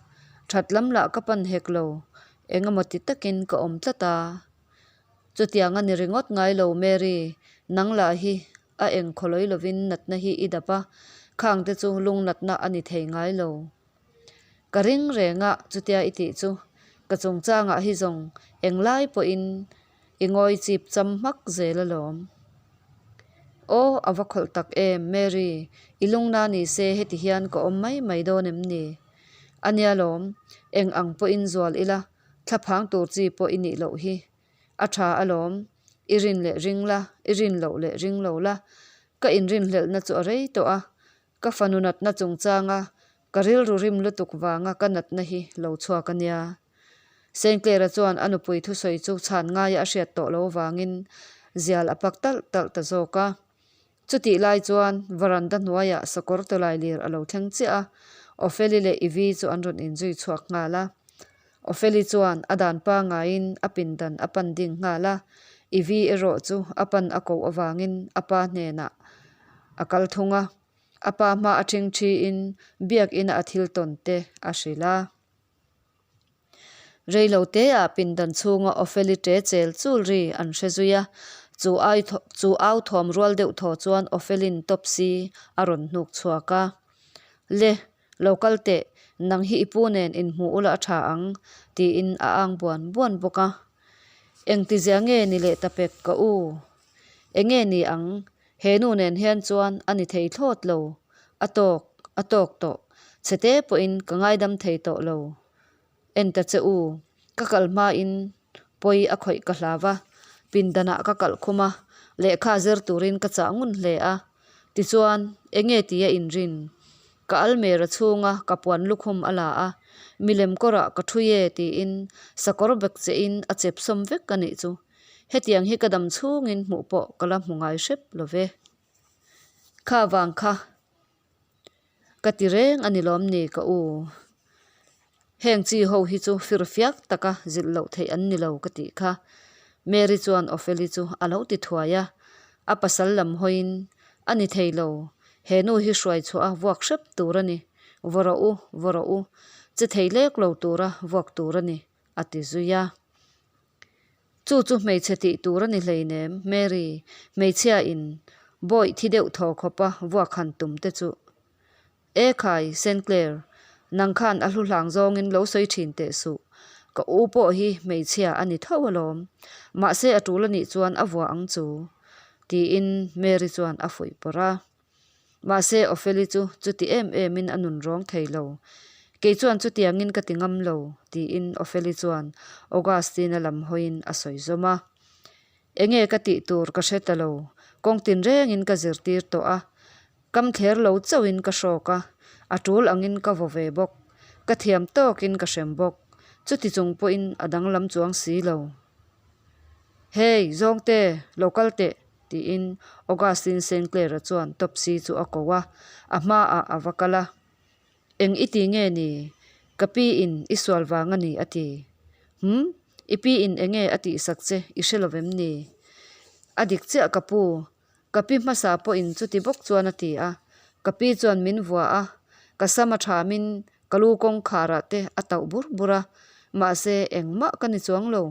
that lam lah ka pan hek lo, engemaw ti takin ka awm tlat a. Chutiang a ni ringawt ngai lo Mary, nang lah hi a eng khawlawi lovin natna hi i dap a, khang te chu lung natna a ni thei ngai lo. Ka ring reng a, chutia i tih chu ka chungchangah hi zawng englai pawhin i ngawi chip cham hmak zel alawm. Aw, a va khawlh tak em, Mary, i lungna ni se heti hian ka awm mai mai dawn em ni? A nia lawm, eng ang pawhin zual ila, thlaphang tur chi pawh i nih loh hi. A tha alawm, i rin leh ring la, i rin loh leh ring lo la, ka inrinhlelhna chu a rei tawh a, Ka fanu natna chungchanga ka rilru rim lutuk vanga ka natna hi lo chhuak a nia. Saint Clair-a chuan a nupui thusawi chu chhan ngaia a hriat tawh lo vangin zial a pak talh talh ta zawk a. Chutih lai chuan varanda hnuaiah sakawr tawlailir a lo thleng chiah a, Opheli leh Ivy chu an rawn inzui chhuak nghal a. Opheli chuan a dan pangaiin a pindan a pan ding nghal a, Ivy erawh chu a pan a koh avangin a pa hnenah a kal thung a, a pa hma a ṭhing ṭhiin biakina a thil tawn te a hrilh a. Reilo teah pindan chhunga Opheli ṭe chel chul ri an hre zui a, chu ai chu au thawm rual deuh thaw chuan Opheli'n Topsy a rawn hnuk chhuak a. Le, lo kal teh, nang hi i pu nen inhmuh ula a ṭha ang, tiin a ang buan buan bawk a. Engtizia nge ni leh ta pek ka u? Enge ni ang? He nu nen hian chuan a ni thei thlawt lo. A tawk, a tawk tawh. Chhete pawhin ka ngaidam thei tawh lo. En ta che u, ka kal hmain pawi a khawih ka hlau a, pindanah ka kalh khum a, lehkha zir turin ka chah ngun hle a. Tichuan, enge tia inrin? Ka almera chhunga ka puan lukhum a la a, milem kawrah ka ṭhui e tiin sakawr bek chein a chep sawm vek a nih chu. Hetiang hi ka dam chhungin hmuh pawh ka la hmu ngai hrep lo ve. Kha vang kha ka ti reng a ni lawm ni ka u. Heng chi ho hi chu fir fiak taka zilh loh theih an ni lo ka tih kha. Mary chuan Opheli chu a lo ti thuai a. A pasal lam hawiin, A ni thei lo, he nu hi hruai chhuah a vuak hrep tur a ni. Vaw rawh u, vaw rawh u, che thei lek lo tura vuak tur a ni, a ti zui a. Chu chu hmeichhe tih tur a ni hleinem, Mary, hmeichhia in bawih thi deuh thaw khawpa vuak han tum te chu. E khai, Sinclair, nang khan a hlu hlang zawngin lo sawi thin teh suh. Ka u pawh hi hmeichhia a ni tho alawm. Mahse a tul a nih chuan a vuah ang chu, tiin Mary chuan a fuih pawrh a. Mahse Opheli chu chuti em emin a nun rawng thei lo. Kei chuan chutiangin ka ti ngam lo, tiin Opheli chuan Augustine-a lam hawiin a sawi zawm a. Enge ka tih tur ka hre ta lo, kawng tinrengin ka zirtir tawh a, Kam thler lo chauhin ka hrawk a, a tul angin ka vaw ve bawk. Ka thiam tawkin ka hrem bawk. Chuti chung pawhin a danglam chuang si lo. Hey, zawngte, lo kal teh, tiin Augustine Sinclair-a chuan Topsy chu a ko a, a hmaah a va kal a. Eng i ti nge ni? Ka pi in i sual vang a ni a ti. Hum? I pi in enge a tihsak che i hre lovem ni? A dik chiah ka pu, Ka pi hmasa pawhin chuti bawk chuan a ti a, ka pi chuan min vua a, ka sam a thamin ka lu kawngkharah te a tauh bur bur a, mahse engmah ka ni chuang lo,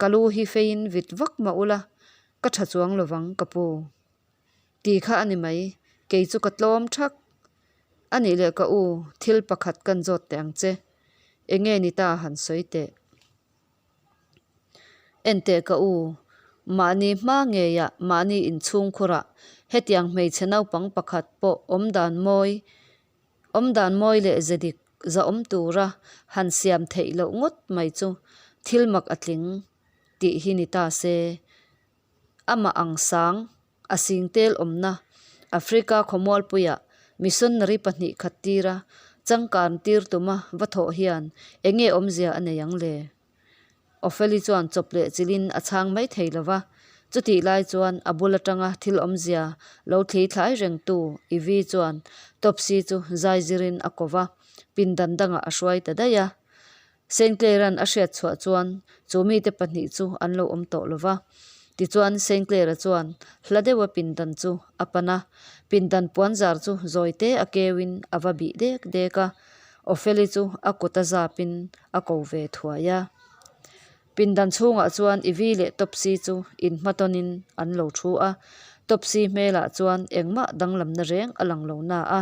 ka lu hi feiin vit vak mah ula, ka tha chuang lovang ka pu. Ti kha a ni mai, kei chu ka tlawm thak. A nih leh ka u, thil pakhat kan zawt teh ang che, enge ni ta han sawi teh. Enteh ka u, mahni hma ngeiah mahni inchhungkhurah hetiang hmeichhe naupang pakhat pawh awmdan mawi, awmdan mawi leh ze dik zahawm tura han siam theih loh ngawt mai chu thil mak a tling tih hi ni ta se. Amah ang sang a singtel awmna Africa khawmualpuiah missionary pahnih khat tira changkan tir tuma va thawh hian eng nge awmzia a nei ang le? Opheli chuan chawp leh chilhin a chhang mai thei lo va, chutih lai chuan a bul atanga thil awmzia lo thli thlai rengtu Ivy chuan Topsy chu zai zirin a ko va, pindan dangah a hruai ta daih a. Sinclair-a'n a hriat chhuah chuan chu mite pahnih chu an lo awm tawh lo va. Tichuan Sinclair-a chuan hla deuha pindan chu a pan a, pindan puanzar chu zawi te a keuin a va bih dek dek a, Opheli chu a kut a zapin a ko ve thuai a. Pindan chhungah chuan Ivy leh Topsy chu inhmatawnin an lo thu a, Topsy hmelah chuan engmah danglamna reng a lang lo na a,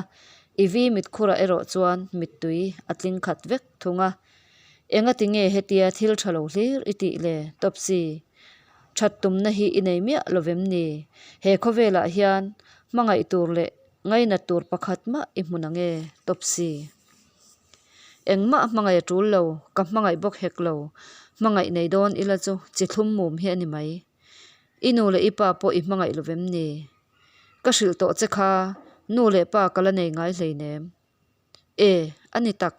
Ivy mitkhurah erawh chuan mittui a tling khat vek. Thung a, Engati nge hetia thil tha lo hlir i tih le, Topsy? That tumna hi i nei miah lovem ni? He khawvelah hian hmangaih tur leh ngainat tur pakhat mah i hmu na nge, Topsy? Engmah hmangaih a tul lo, ka hmangaih bawk hek lo. Hmangaih nei dawn ila chu chi thlum mum hi a ni mai. I nu leh i pa pawh i hmangaih lovem ni? Ka hrilh tawh che kha, nu leh pa ka la nei ngai hleinem. E, a ni tak.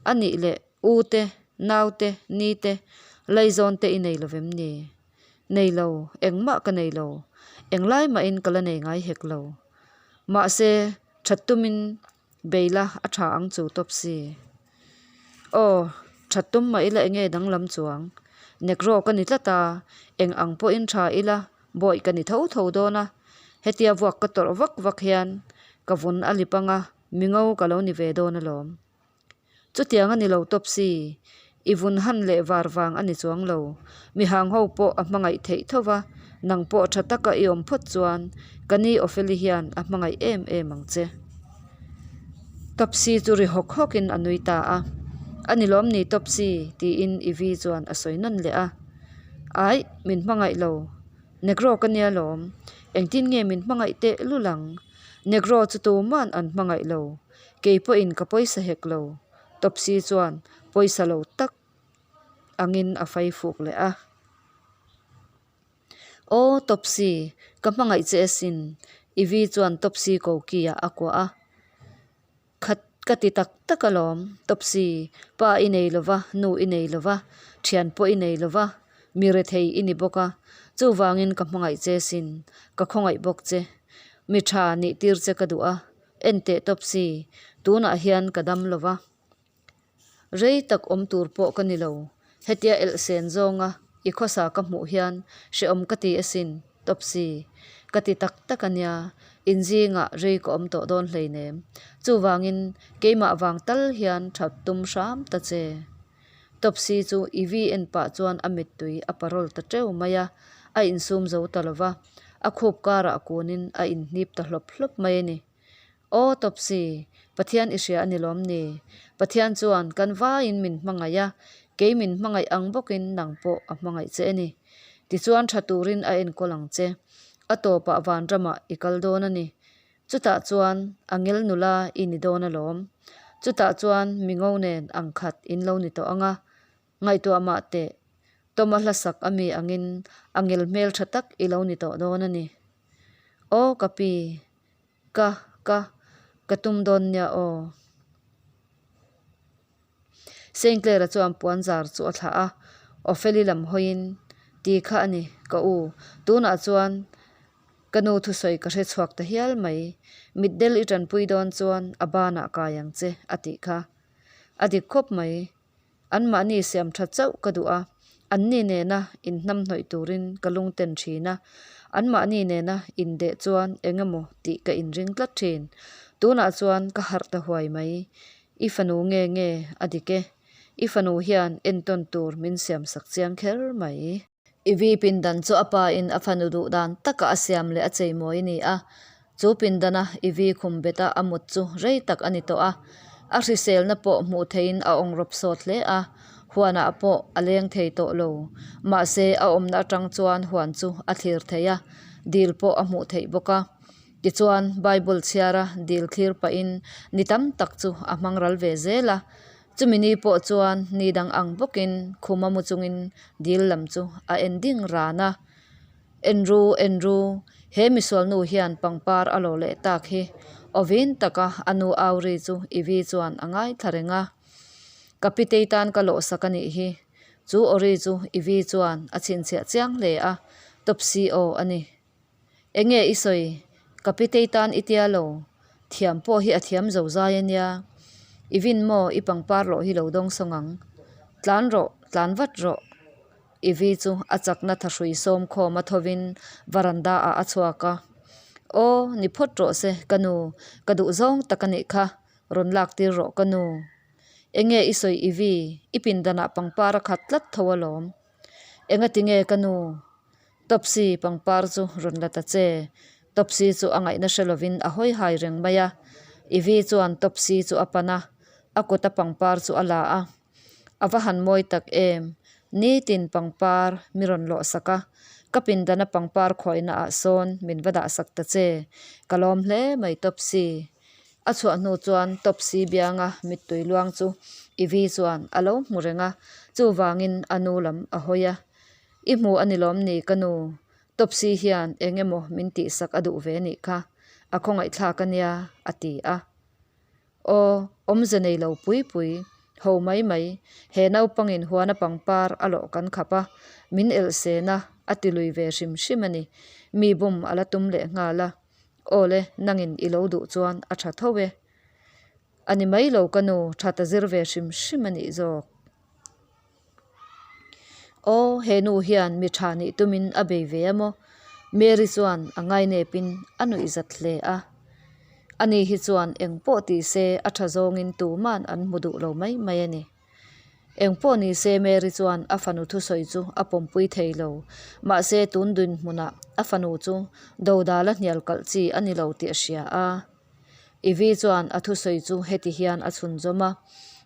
A nih leh u te, nau te, ni te, laizawn te i nei lo vem ni? Nei lo, engmah ka nei lo. Englai mahin ka la nei ngai hek lo. Mahse, that tumin bei la a tha ang chu tawp si. Aw, that tum mah ila enge danglam chuang. Negro ka ni tlat a, eng ang pawhin tha ila Bawi ka ni tho tho dawn a, hetia vuak ka tawrh vak vak hian ka vun a lip anga mingo ka lo ni ve dawn alawm. Chutiang a ni lo tawp si, i vun han leh var vang a ni chuang lo. Mihang ho pawh a hmangaih theih tho va, nang pawh tha taka i awm phawt chuan ka ni Opheli hian a hmangaih em em ang che. Topsy chu ri hawk hawkin a nui ta a, A ni lawm ni Topsy? tiin Ivy chuan a sawi nawn leh a. Aih, min hmangaih lo. Negro ka nia lawm. Engtin nge min hmangaih teh lul ang? Negro chu tuman an hmangaih lo. Kei pawhin ka pawisa hek lo. Topsy chuan pawisa lo tak angin a fai fuk leh a. Aw Topsy, ka hmangaih che asin. Ivy chuan Topsy koki ah a kuah a. Khat ka ti tak tak alawm, Topsy, pa i nei lo va, nu i nei lo va, thian pawh i nei lo va, mi rethei i ni bawk a, chuvangin ka hmangaih che sin, ka khawngaih bawk che. Mi tha nih tir che ka duh a, enteh Topsy, tunah hian ka dam lo va. Rei tak awm tur pawh ka ni lo, hetia elhsen zawnga i khawsa ka hmuh hian hrehawm ka ti asin, Topsy. Ka ti tak tak a nia, in zingah rei ka awm tawh dawn hleinem. Chuvangin keimah vang tal hian that tum hram ta che. Topsy chu Ivy en pah chuan a mittui a parawl ta teuh mai a, a insum zo ta lo va, a khup karah kunin a inhnip ta hlawp hlawp mai a ni. Aw Topsy, Pathian i hria a ni lawm ni? Pathian chuan kan vaiin min hmangaih a, kei min hmangaih ang bawkin nang pawh a hmangaih che a ni. Tichuan tha turin a enkawl ang che. A tawpah vanramah i kal dawn a ni. Chutah chuan a ngel nula i ni dawn alawm. Chutah chuan mingo nen ang khat in lo ni tawh ang a. Ngaihtuah mah teh, Tawma hlasak a mi angin a ngel hmel tha tak i lo ni tawh dawn a ni. Aw ka pi, ka, ka, ka tum dawn nia aw. Sinclair-a chuan puan zar chu a thlah a, Opheli lam hawiin, Ti kha a ni, ka u, tunah chuan Ka nu thusawi ka hre chhuak ta hial mai. Mitdel i tanpui dawn chuan a banah kai ang che, a tih kha. A dik khawp mai. Anmahni siam tha chauh ka duh a, anni nena inhnamhnawih turin ka lungten thin a, anmahni nena indeh chuan eng emaw tih ka inring tlat thin. Tunah chuan ka harh ta huai mai. I fanu nge nge a dik e. I fanu hian entawn tur min siamsak chiang kher mai. Ivy pindan chu a pa in a fanu duh dan taka a siam leh a cheimawi a ni a, chu pindana Ivy khum beta a mut chu rei tak a ni tawh a, a hriselna pawh hmuh theihin a awngrawp sawt hle a, huanah pawh a leng thei tawh lo. Mahse a awmna atang chuan huan chu a thlir thei a, dil pawh a hmuh theih bawk a. Tichuan Bible chhiara dil thlir pahin ni tam tak chu a hmang ral ve zel a. Chumi ni pawh chuan ni dang ang bawkin khuma mu chungin dil lam chu a en ding ran a. En ru, en ru, he misual nu hian pangpar a lo leh tak hi awin taka a nu au ri chu Ivy chuan a ngaithla reng a. Ka pitei tan ka lawhsak a nih hi. Chu awri chu Ivy chuan a chhinchhiah chiang hle a, Topsy aw a ni. Enge i sawi? Ka pitei tan i tia lo. Thiam pawh hi a thiam zo zai a nia. I vin maw i pangpar lawh hi lo dawng sawng ang. Tlan rawh, tlan vat rawh. I vi chu a chakna thahrui sawm khawm a thovin varanda ah a chhuak a. Aw, ni phawt rawh se ka nu, ka duh zawng tak a nih kha, rawn lak tir rawh ka nu. Enge i sawi i vi? I pindanah pangpar a khat tlat tho alawm. Engati nge ka nu? Topsy pangpar chu rawn la ta che. Topsy chu a ngaihna hre lovin a hawi hai reng mai a. Ivy chuan Topsy chu a pan a, a kuta pangpar chu a la a. A va han mawi tak em! Nitin pangpar mi rawn lawh sak a, ka pindana pangpar khawihna ah sawn min va dah sak ta che. Ka lawm hle mai Topsy. A chhuah hnu chuan Topsy bianga mittui luang chu Ivy chuan a lo hmu reng a, chuvangin a nu lam a hawi a. I hmu a ni lawm ni ka nu? Topsy hian eng emaw min tihsak a duh ve nih kha, a khawngaihthlak a nia, a ti a. Aw, awmze nei lo pui pui, ho mai mai, he naupangin huana pangpar a lawh kan khap a, min elhsen a, a ti lui ve hrim hrim a ni. Mi bum a la tum leh nghal a. Aw le, nangin i lo duh chuan a tha tho e. A ni mai lo ka nu, tha ta zir ve hrim hrim a nih zawk. Aw, he nu hian mi tha nih tumin a bei ve a maw? Mary chuan a ngainepin a nuih zat hle a. Ani hi chuan eng pawh ti se a tha zawngin tuman an hmu duh lo mai mai a ni. Eng pawh ni se Mary chuan a fanu thusawi chu a pawmpui thei lo. Mahse tun dinhmunah a fanu chu dodala hnial kalh chi a ni lo tih a hria a. Ivy chuan a thusawi chu heti hian a chhunzawm a,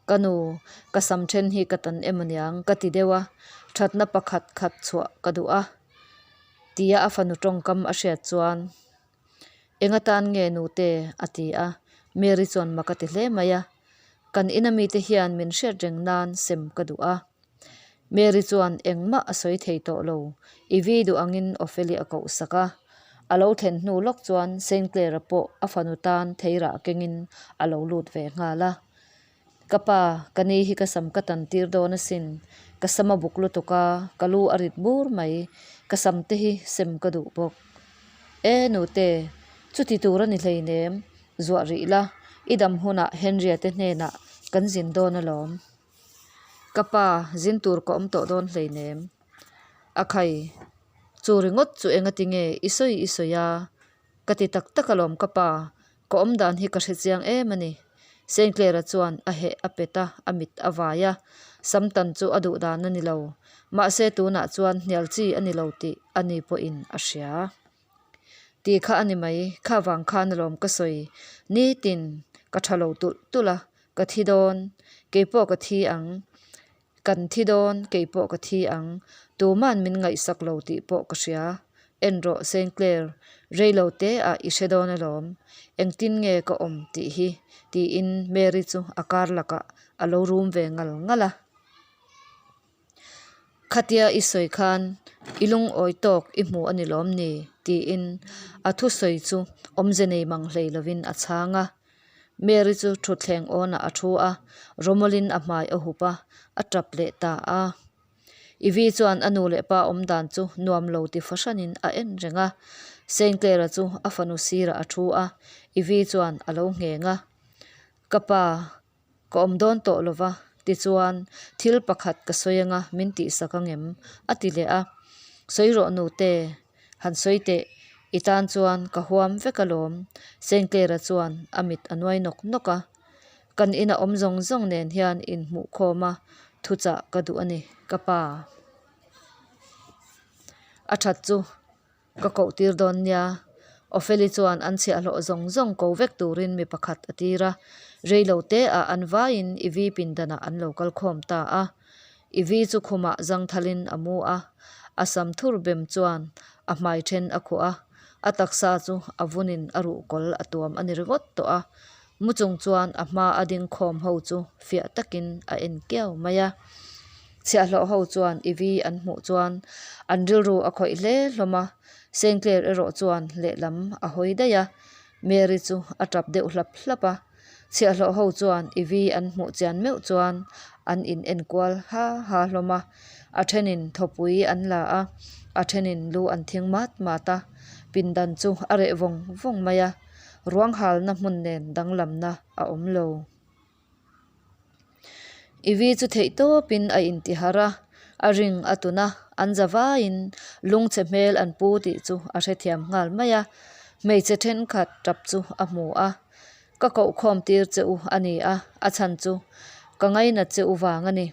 Ka nu, ka sam then hi ka tan em aniang ka ti deuh a, thatna pakhat khat chhuah ka duh a, tia a fanu tawngkam a hriat chuan, Eng atan nge nute? a ti a, Mary chuan mak a ti hle mai a, Kan ina mite hian min hriat reng nan sem ka duh a. Mary chuan engmah a sawi thei tawh lo, Ivy duh angin Opheli a koh sak a. A lo thlen hnu lawk chuan Sinclair-a pawh a fanu tan theirah kengin a lo lut ve nghal a. Ka pa, ka ni hi ka sam ka tan tir dawn asin. Ka sam a buk lutuk a, ka lu a rit bur mai. Ka sam te hi sem ka duh bawk. E nute, chuti tur a ni hleinem, zuah rih la, i dam hunah Henry-a te hnenah kan zin dawn alawm. Ka pa, zin tur ka awm tawh dawn hleinem. A khai. Chu ringawt chu engati nge i sawi i sawi a? Ka ti tak tak alawm ka pa, ka awmdan hi ka hre chiang em a ni. Sinclair-a chuan a heh a pet a, a mit a vai a. Samtan chu a duh dan a ni lo. Mahse tunah chuan hnial chi a ni lo tih a ni pawhin a hria. Ti kha a ni mai, kha vang khan alawm ka sawi. Nitin ka tha lo tulh tulh a, ka thi dawn, keipawh ka thi ang. Kan thi dawn, keipawh ka thi ang. Tuman min ngaihsak lo tih pawh ka hria. En rawh Sinclair, rei lo te ah i hre dawn alawm. Engtin nge ka awm tih hi? tiin Mary chu a kar lakah a lo rum ve ngal ngal a. Khatia i sawi khan i lungawi tawk i hmu a ni lawm ni? tiin a thusawi chu awmze nei mang hlei lovin a chhang a. Mary chu thutthleng awnah a thu a, Romolin a hmai a hup a, a tap leh ta a. Ivy chuan a nu leh pa awm dan chu nuam lo ti fahranin a en reng a. Sinclair-a chu a fanu sirah a thu a, Ivy chuan a lo ngheng a. Ka pa, Ka awm dawn tawh lo va, tichuan thil pakhat ka sawi anga min tihsak ang em? a ti leh a. Sawi rawh nute, han sawi teh, i tan chuan ka huam vek alawm, Sinclair-a chuan a mit a nuai nawk nawk a. Kan ina awm zawng zawng nen hian inhmuhkhawm a thuchah ka duh a ni, ka pa. A that chu Ka koh tir dawn nia. Opheli chuan an chhiahhlawh zawng zawng ko vek turin mi pakhat a tir a. Rei lo te ah an vaiin Ivy pindanah an lo kal khawm ta a. Ivy chu khumah zangthalin a mu a. A sam thur bem chuan a hmai then a khuh a. A taksa chu a vunin a ruhkawl a tuam a ni ringawt tawh a. Mu chung chuan a hma a ding khawm ho chu fiah takin a en kiau mai a. Chhiahhlawh ho chuan Ivy an hmuh chuan an rilru a khawih hle hlawm a, Sinclair erawh chuan lehlam a hawi daih a, Mary chu a tap deuh hlap hlap a. Chhiahhlawh ho chuan Ivy an hmuh chian meuh chuan an in enkual ha ha hlawm a, a thenin thawpui an la a, a thenin lu an thing mat mat a, pindan chu a reh vawng vawng mai a. Ruang halna hmun nen danglamna a awm lo. Ivy chu theih tawpin a intihar a, a ring a tun a, an za vaiin lungchhe hmel an pu tih chu a hrethiam nghal mai a. Hmeichhe thenkhat tap chu a hmu a, Ka kohkhawm tir che u a ni a, a chhan chu ka ngainat che u vang a ni.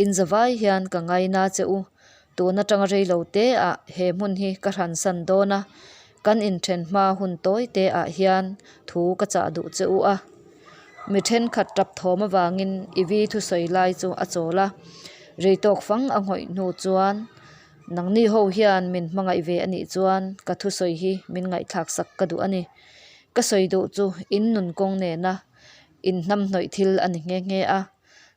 Inzavai hian ka ngaina che u. Tun atanga rei lo te ah he hmun hi ka hransan dawn a, kan inthen hma hun tawi te ah hian thu ka chah duh che u a. Mi thenkhat tap thawm avangin Ivy thusawi lai chu a chawl a, rei tawk fang a nghawih hnu chuan, Nangni ho hian min hmangaih ve a nih chuan ka thusawi hi min ngaihthlak sak ka duh a ni. Ka sawi duh chu in nun kawng nena inhnamhnawih thil a ni nghe nghe a.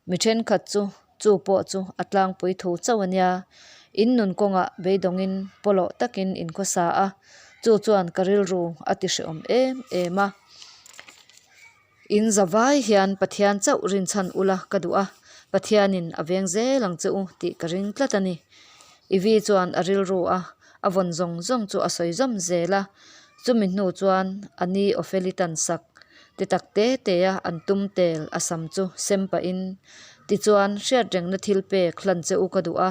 Mi thenkhat chu chu pawh chu a tlangpui thu chauh a nia. In nun kawngah beidawngin pawlawh takin in khawsa a, chu chuan ka rilru a ti hrehawm em em a. In za vai hian Pathian chauh rinchhan ula ka duh a, Pathianin a veng zel ang che u tih ka ring tlat a ni. Ivy chuan a rilru a, a vawn zawng zawng chu a sawi zawm zel a. Chumi hnu chuan a ni Opheli tan sak Ti tak te te a an tum tel a sam chu sem pahin tichuan hriatrengna thil pek hlan che u ka duh a,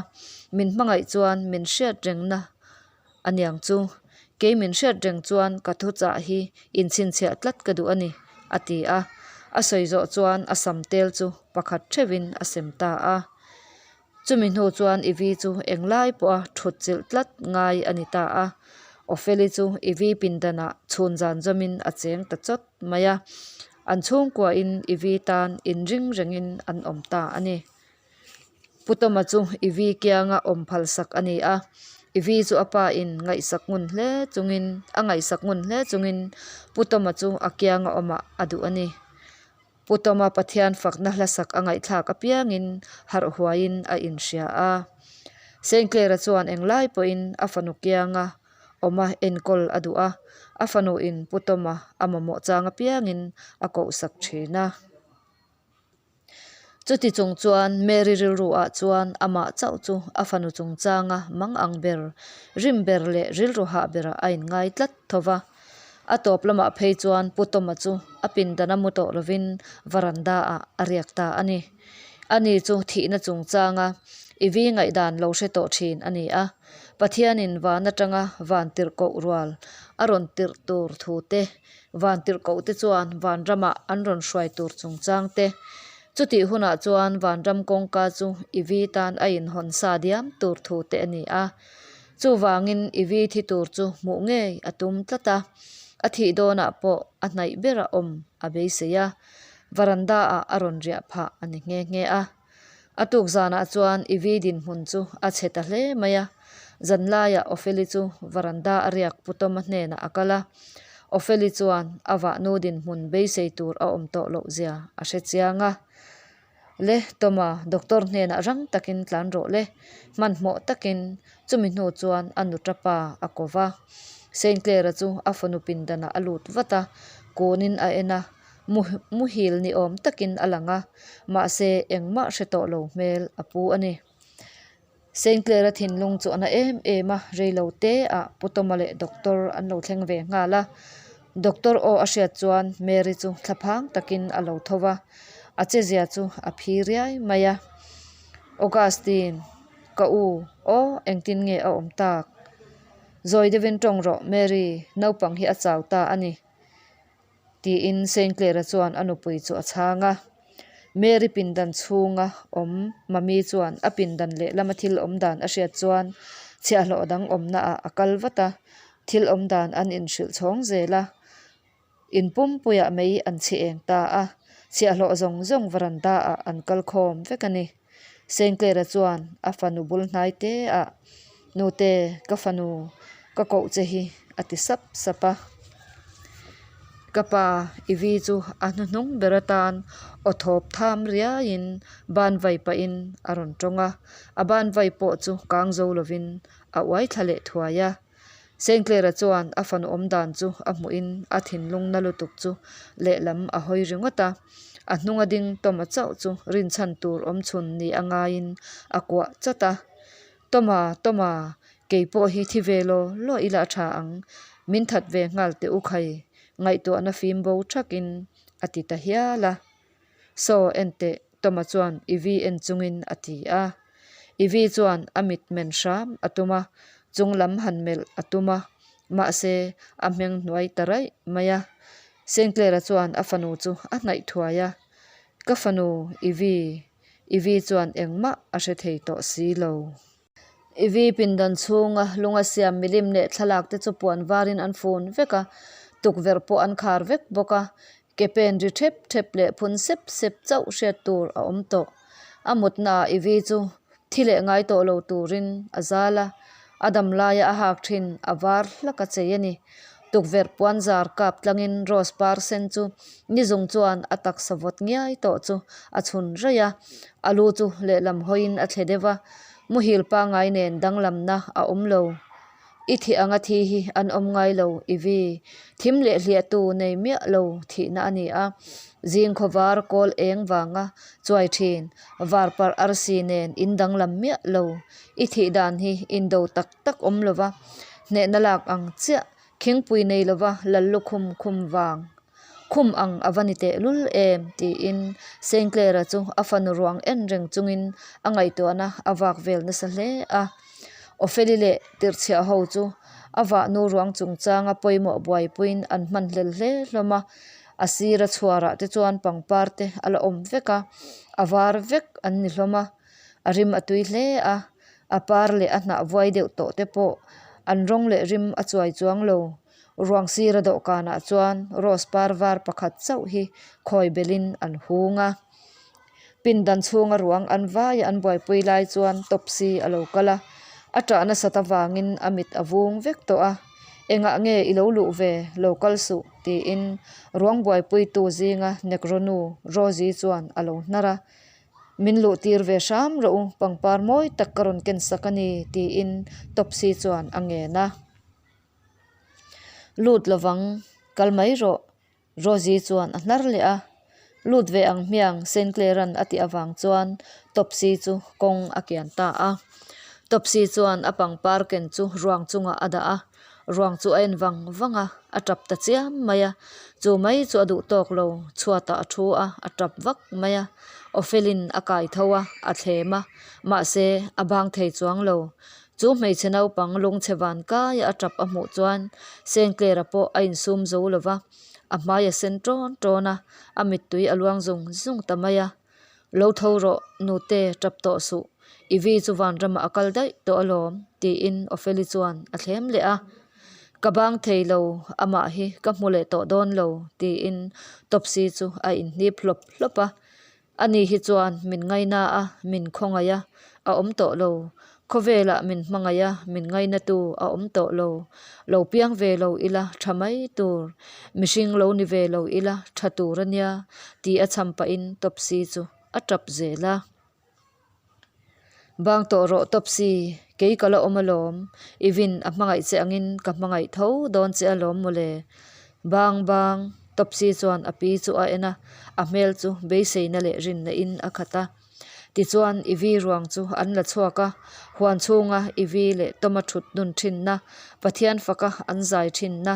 min hmangaih chuan min hriatrengna a niang chu. Kei min hriatreng chuan ka thuchah hi inchhinchhiah tlat ka duh a ni, a ti a. A sawi zawh chuan a sam tel chu pakhat theuhin a sem ta a. Chumi hnu chuan Ivy chu englai pawha thut chilh tlat ngai a ni ta a. Opheli chu Ivy pindanah chhun zan zawmin a cheng ta chawt mai a. An chhungkuain Ivy tan inring rengin an awm ta a ni. Pu Tawma chu Ivy kianga awm phalsak a ni a. Ivy chu a pa in ngaihsak ngun hle chungin a ngaihsak ngun hle chungin Pu Tawma chu a kianga awmah a duh a ni. Pu Tawma Pathian fakna hlasak a ngaihthlak apiangin harh huaiin a inhria a. Sinclair-a chuan englai pawhin a fanu kianga awma enkawl a duh a, a fanuin Pu Tawma a mamawh chang apiangin a kohsak thin a. Chuti chung chuan Mary rilru ah chuan amah chauh chu a fanu chungchanga mang ang ber, rim ber leh rilru hah berah a inngai tlat tho va. A tawp lamah phei chuan Pu Tawma chu a pindan a mu tawh lovin varanda ah a riak ta a ni. Ani chu thihna chungchanga Ivy ngaihdan lo hre tawh thin a ni a. Pathianin van atanga van tirhkoh rual a rawn tirh tur thu te, van tirhkoh te chuan vanramah an rawn hruai tur chungchang te, chutih hunah chuan vanram kawngka chu Ivy tan a inhawn sa diam tur thu te a ni a. Chuvangin Ivy thi tur chu hmuh ngei a tum tlat a, a thih dawnah pawh a hnaih bera awm a beisei a, varanda ah a rawn riah phah a ni nghe nghe a. A tuk zanah chuan Ivy dinhmun chu a chhe ta hle mai a, zanlaiah Opheli chu varanda a riak Pu Tawma hnenah a kal a, Opheli chuan a vahnu dinhmun beisei tur a awm tawh loh zia a hre chiang a. Le, Tawma, doctor hnenah rang takin tlan rawh le, hmanhmawh takin chumi hnu chuan a nuta pa a ko va. Saint Clare-a chu a fanu pindanah a lut vat a, kunin a en a. Muhil ni awm takin a lang a, mahse engmah hre tawh lo hmel a pu a ni. Saint Clare-a thinlung chu a na em em a, reilo te ah Pu Tawma leh Doctor an lo thleng ve nghal a. Doctor aw a hriat chuan Mary chu thlaphang takin a lo tho va, a chezia chu a phi riai mai a. Augustine, ka u, aw engtin nge a awm tak? Zawi deuhin tawng rawh Mary, naupang hi a chau ta a ni. Tiin Saint Clare-a chuan a nupui chu a chhang a. Mary pindan chhunga awm Mami chuan a pindan lehlama thil awm dan a hriat chuan chhiahhlawh dang awmna ah a kal vat a, thil awm dan an inhrilh chhawng zel a. In pumpuiah mei an chhi eng ta a, chhiahhlawh zawng zawng varanda ah an kal khawm vek a ni. Saint Clare-a chuan a fanu bul hnai te ah, Nute, ka fanu, ka koh che hi a ti sap sap a. Ka pa Ivy chu a hnuhnung ber atan aw thawp tham riaiin ban vai pahin a rawn tawng a, a ban vai pawh chu kang zo lovin a uai thla leh thuai a. Saint Clare-a chuan a fanu awm dan chu a hmuhin a thinlung na lutuk chu lehlam a hawi ringawt a, a hnunga ding Toma chauh chu rinchhan tur awm chhun ni a ngaiin a kuah chat a. Toma, Toma, kei pawh hi thi ve law law ila a tha ang, min that ve nghal teh u khai, ngaihtuahna fim bo thakin a ti ta hial a. Saw enteh, Toma chuan Ivy en chungin a ti a. Ivy chuan a mit men hram a tum a, chung lam han melh a tum a, mahse a hmeng hnuai ta raih mai a. Sinclair-a chuan a fanu chu a hnaih thuai a, Ka fanu, Ivy, Ivy chuan engmah a hre thei tawh si lo. Ivy pindan chhunga lunga siam milim leh thlalak te chu puan varin an fun vek a, tukverh pawh an khar vek bawk a, ke pen ri thep thep leh phun sep sep chauh hriat tur a awm tawh. A mutnaah Ivy chu thi leh ngai tawh lo turin a zal a, a dam laia a hak thin a var hlak a chei a ni. Tukverh puan zar kap tlangin rose par sen chu nizung chuan a taksa vawt ngiai tawh chu a chhun raih a, a lu chu lehlam hawiin a thle deuh a, muhil pangngai nen danglamna a awm lo. I thih anga thi hi an awm ngai lo i vi. Thim leh hliahtu nei miah lo thihna a ni a, zing khawvar kawl eng vanga chuai thin, varparh arsi nen in danglam miah lo. I thih dan hi indo tak tak awm lova, hnehna lak ang chiah khingpui nei lova lal lukhum khum vang khum ang a va ni teh lul em tiin Sinclair-a chu a fanu ruang en reng chungin a ngaihtuahna a vak vel nasa hle a. Opheli leh tirhchhiah ho chu a vahnu ruang chungchanga pawimawh buaipuiin an hman hlel hle hlawm a, a sira chhuarah te chuan pangpar te a la awm vek a, a var vek an ni hlawm a, a rim a tui hle a. A par leh a hnah vuai deuh tawh te pawh an rawng leh rim a chuai chuang lo. Ruang sira dawhkanah chuan rose par var pakhat chauh hi khawi belin an hung a. Pindan chhunga ruang an vaia an buaipui lai chuan Topsy a lo kal a, a ṭah nasat avangin a mit a vung vek tawh a. Engah nge i lo luh ve, lo kal suh tiin ruang buaipuitu zinga Negro nu Rosie chuan a lo hnar a. Min luh tir ve hram rawh u, pangpar mawi tak ka rawn ken sak a ni, tiin Topsy chuan a ngen a. Lut lovang, kal mai rawh, Rosie chuan a hnar leh a. Lut ve ang hmiang, Sinclair-a'n a tih avang chuan Topsy chu kawng a kian ta a. Topsy chuan a pangpar ken chu ruang chungah a dah a. Ruang chu a en vang vang a, a tap ta chiam mai a. Chu mai chu a duh tawk lo, chhuatah a thu a, a tap vak mai a. Awfelin a kai tho a, a thlem a, mahse a bang thei chuang lo. Chu hmeichhe naupang lungchhe van kaia a tap a hmuh chuan Sengtlera pawh a insum zo lo va, a hmai a sen tawn tawn a, a mittui a luang zung zung ta mai a. Lo tho rawh, nute, tap tawh suh. I vi chu vanramah a kal daih tawh alawm, tiin Opheli chuan a thlem leh a. Ka bang thei lo, amah hi ka hmu leh tawh dawn lo, tiin Topsy chu a inhnip hlawp hlawp a. Ani hi chuan min ngaina a, min khawngaih a, a awm tawh lo. Khawvelah min hmangaih a, min ngainatu a awm tawh lo. Lo piang ve lo ila tha mai tur, mihring lo ni ve lo ila tha tur a nia, tih a chham pahin Topsy chu a tap zel a. Bang tawh rawh Topsy, kei ka la awm alawm, Ivin a hmangaih che angin ka hmangaih tho dawn che alawm mawle. Bang bang, Topsy chuan a pi chu a en a, a hmel chu beiseina leh rinna in a khat a. Tichuan Ivy ruang chu an la chhuak a, huan chhunga Ivy leh Toma thut nun thinna, Pathian faka an zai thinna,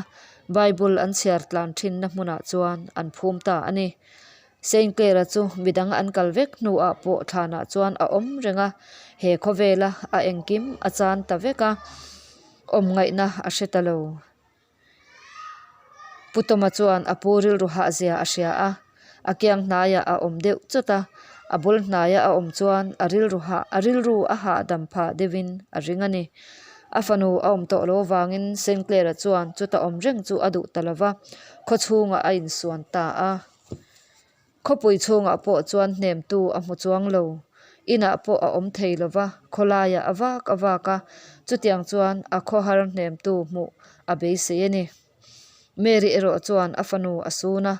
Bible an chhiar tlan thinna hmunah chuan an phum ta a ni. Saint Clare-a chu midang an kal vek hnuah pawh thlanah chuan a awm reng a, he khawvela a engkim a chan ta vek a, awm ngaihna a hre ta lo. Pu Tawma chuan a pu rilru hah zia a hria a, a kiang hnaiah a awm deuh chawt a, a bul hnaia a awm chuan a rilru hah a rilru a hahdam phah deuhin a ring a ni. A fanu a awm tawh lo avangin Saint Clare-a chuan chuta awm reng chu a duh ta lo va, khaw chhungah a insuan ta a. Khawpui chhungah pawh chuan hnemtu a hmu chuang lo. Inah pawh a awm thei lo va, khawlaiah a vak a vak a, chutiang chuan a khawhar hnemtu hmuh a beisei a ni. Mary erawh chuan a fanu a sun a,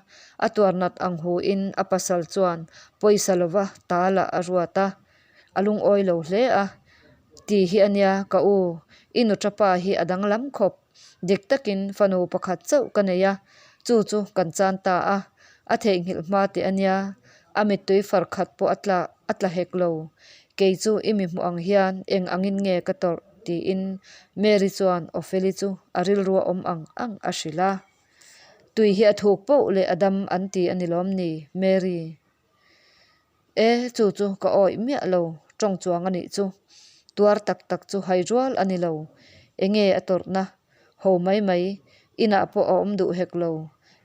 a tuar nat ang huin a pasal chuan pawisa lova talah a ruat a, a lungawi lo hle a. Ti hi a nia, ka u, i nuṭapa hi a danglam khawp. Dik takin fanu pakhat chauh ka nei a, chu chu kan chan ta a, a theihnghilh hma teh a nia, a mittui far khat pawh a tla a tla hek lo. Kei chu i mi hmuh ang hian eng angin nge ka tawrh tiin Mary chuan Opheli chu a rilru a awm ang ang a hrilh a. Tui hi a thuk poh leh a dam an ti a ni lawm ni, Mary? E, chu chu ka awih miah lo, tawng chuang a nih chu. Tuar tak tak chu hai rual a ni lo. Enge a tawrhna? Ho mai mai, inah pawh a awm duh hek lo.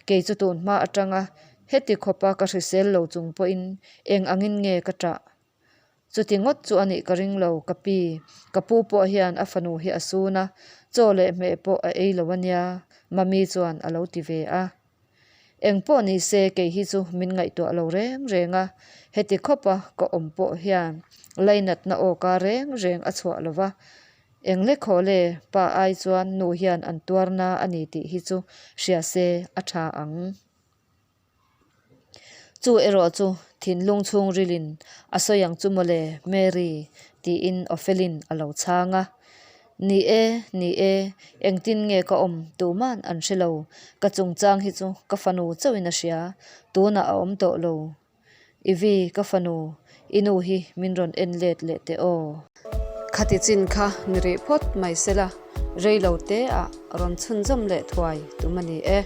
Kei chu tun hma atanga heti khawpa ka hrisel lo chung pawhin eng angin nge ka ṭah? Chuti ngawt chu a nih ka ring lo, ka pi. Ka pu pawh hian a fanu hi a sun a, chaw leh hmeh pawh a ei lo a nia, Mami chuan a lo ti ve a. Eng pawh ni se kei hi chu min ngaihtuah lo reng reng a, heti khawpa ka awm pawh hian lainatna awka reng reng a chhuah lo va. Eng le khaw le, pa ai chuan nu hian an tuarna a ni tih hi chu hria se a tha ang. Chu erawh chu thinlung chhungrilin a sawi ang chu mawle Mary tiin Ofelin a lo chhang a. Ni e, ni e, engtin nge ka awm tuman an hre lo, ka chungchang hi chu ka fanu chauhin a hria, tunah a awm tawh lo. Ivy, ka fanu, i nu hi min rawn en let leh teh aw. Khati chin kha ni rih phawt mai sela, rei lo te ah rawn chhunzawm leh thuai tum a ni e.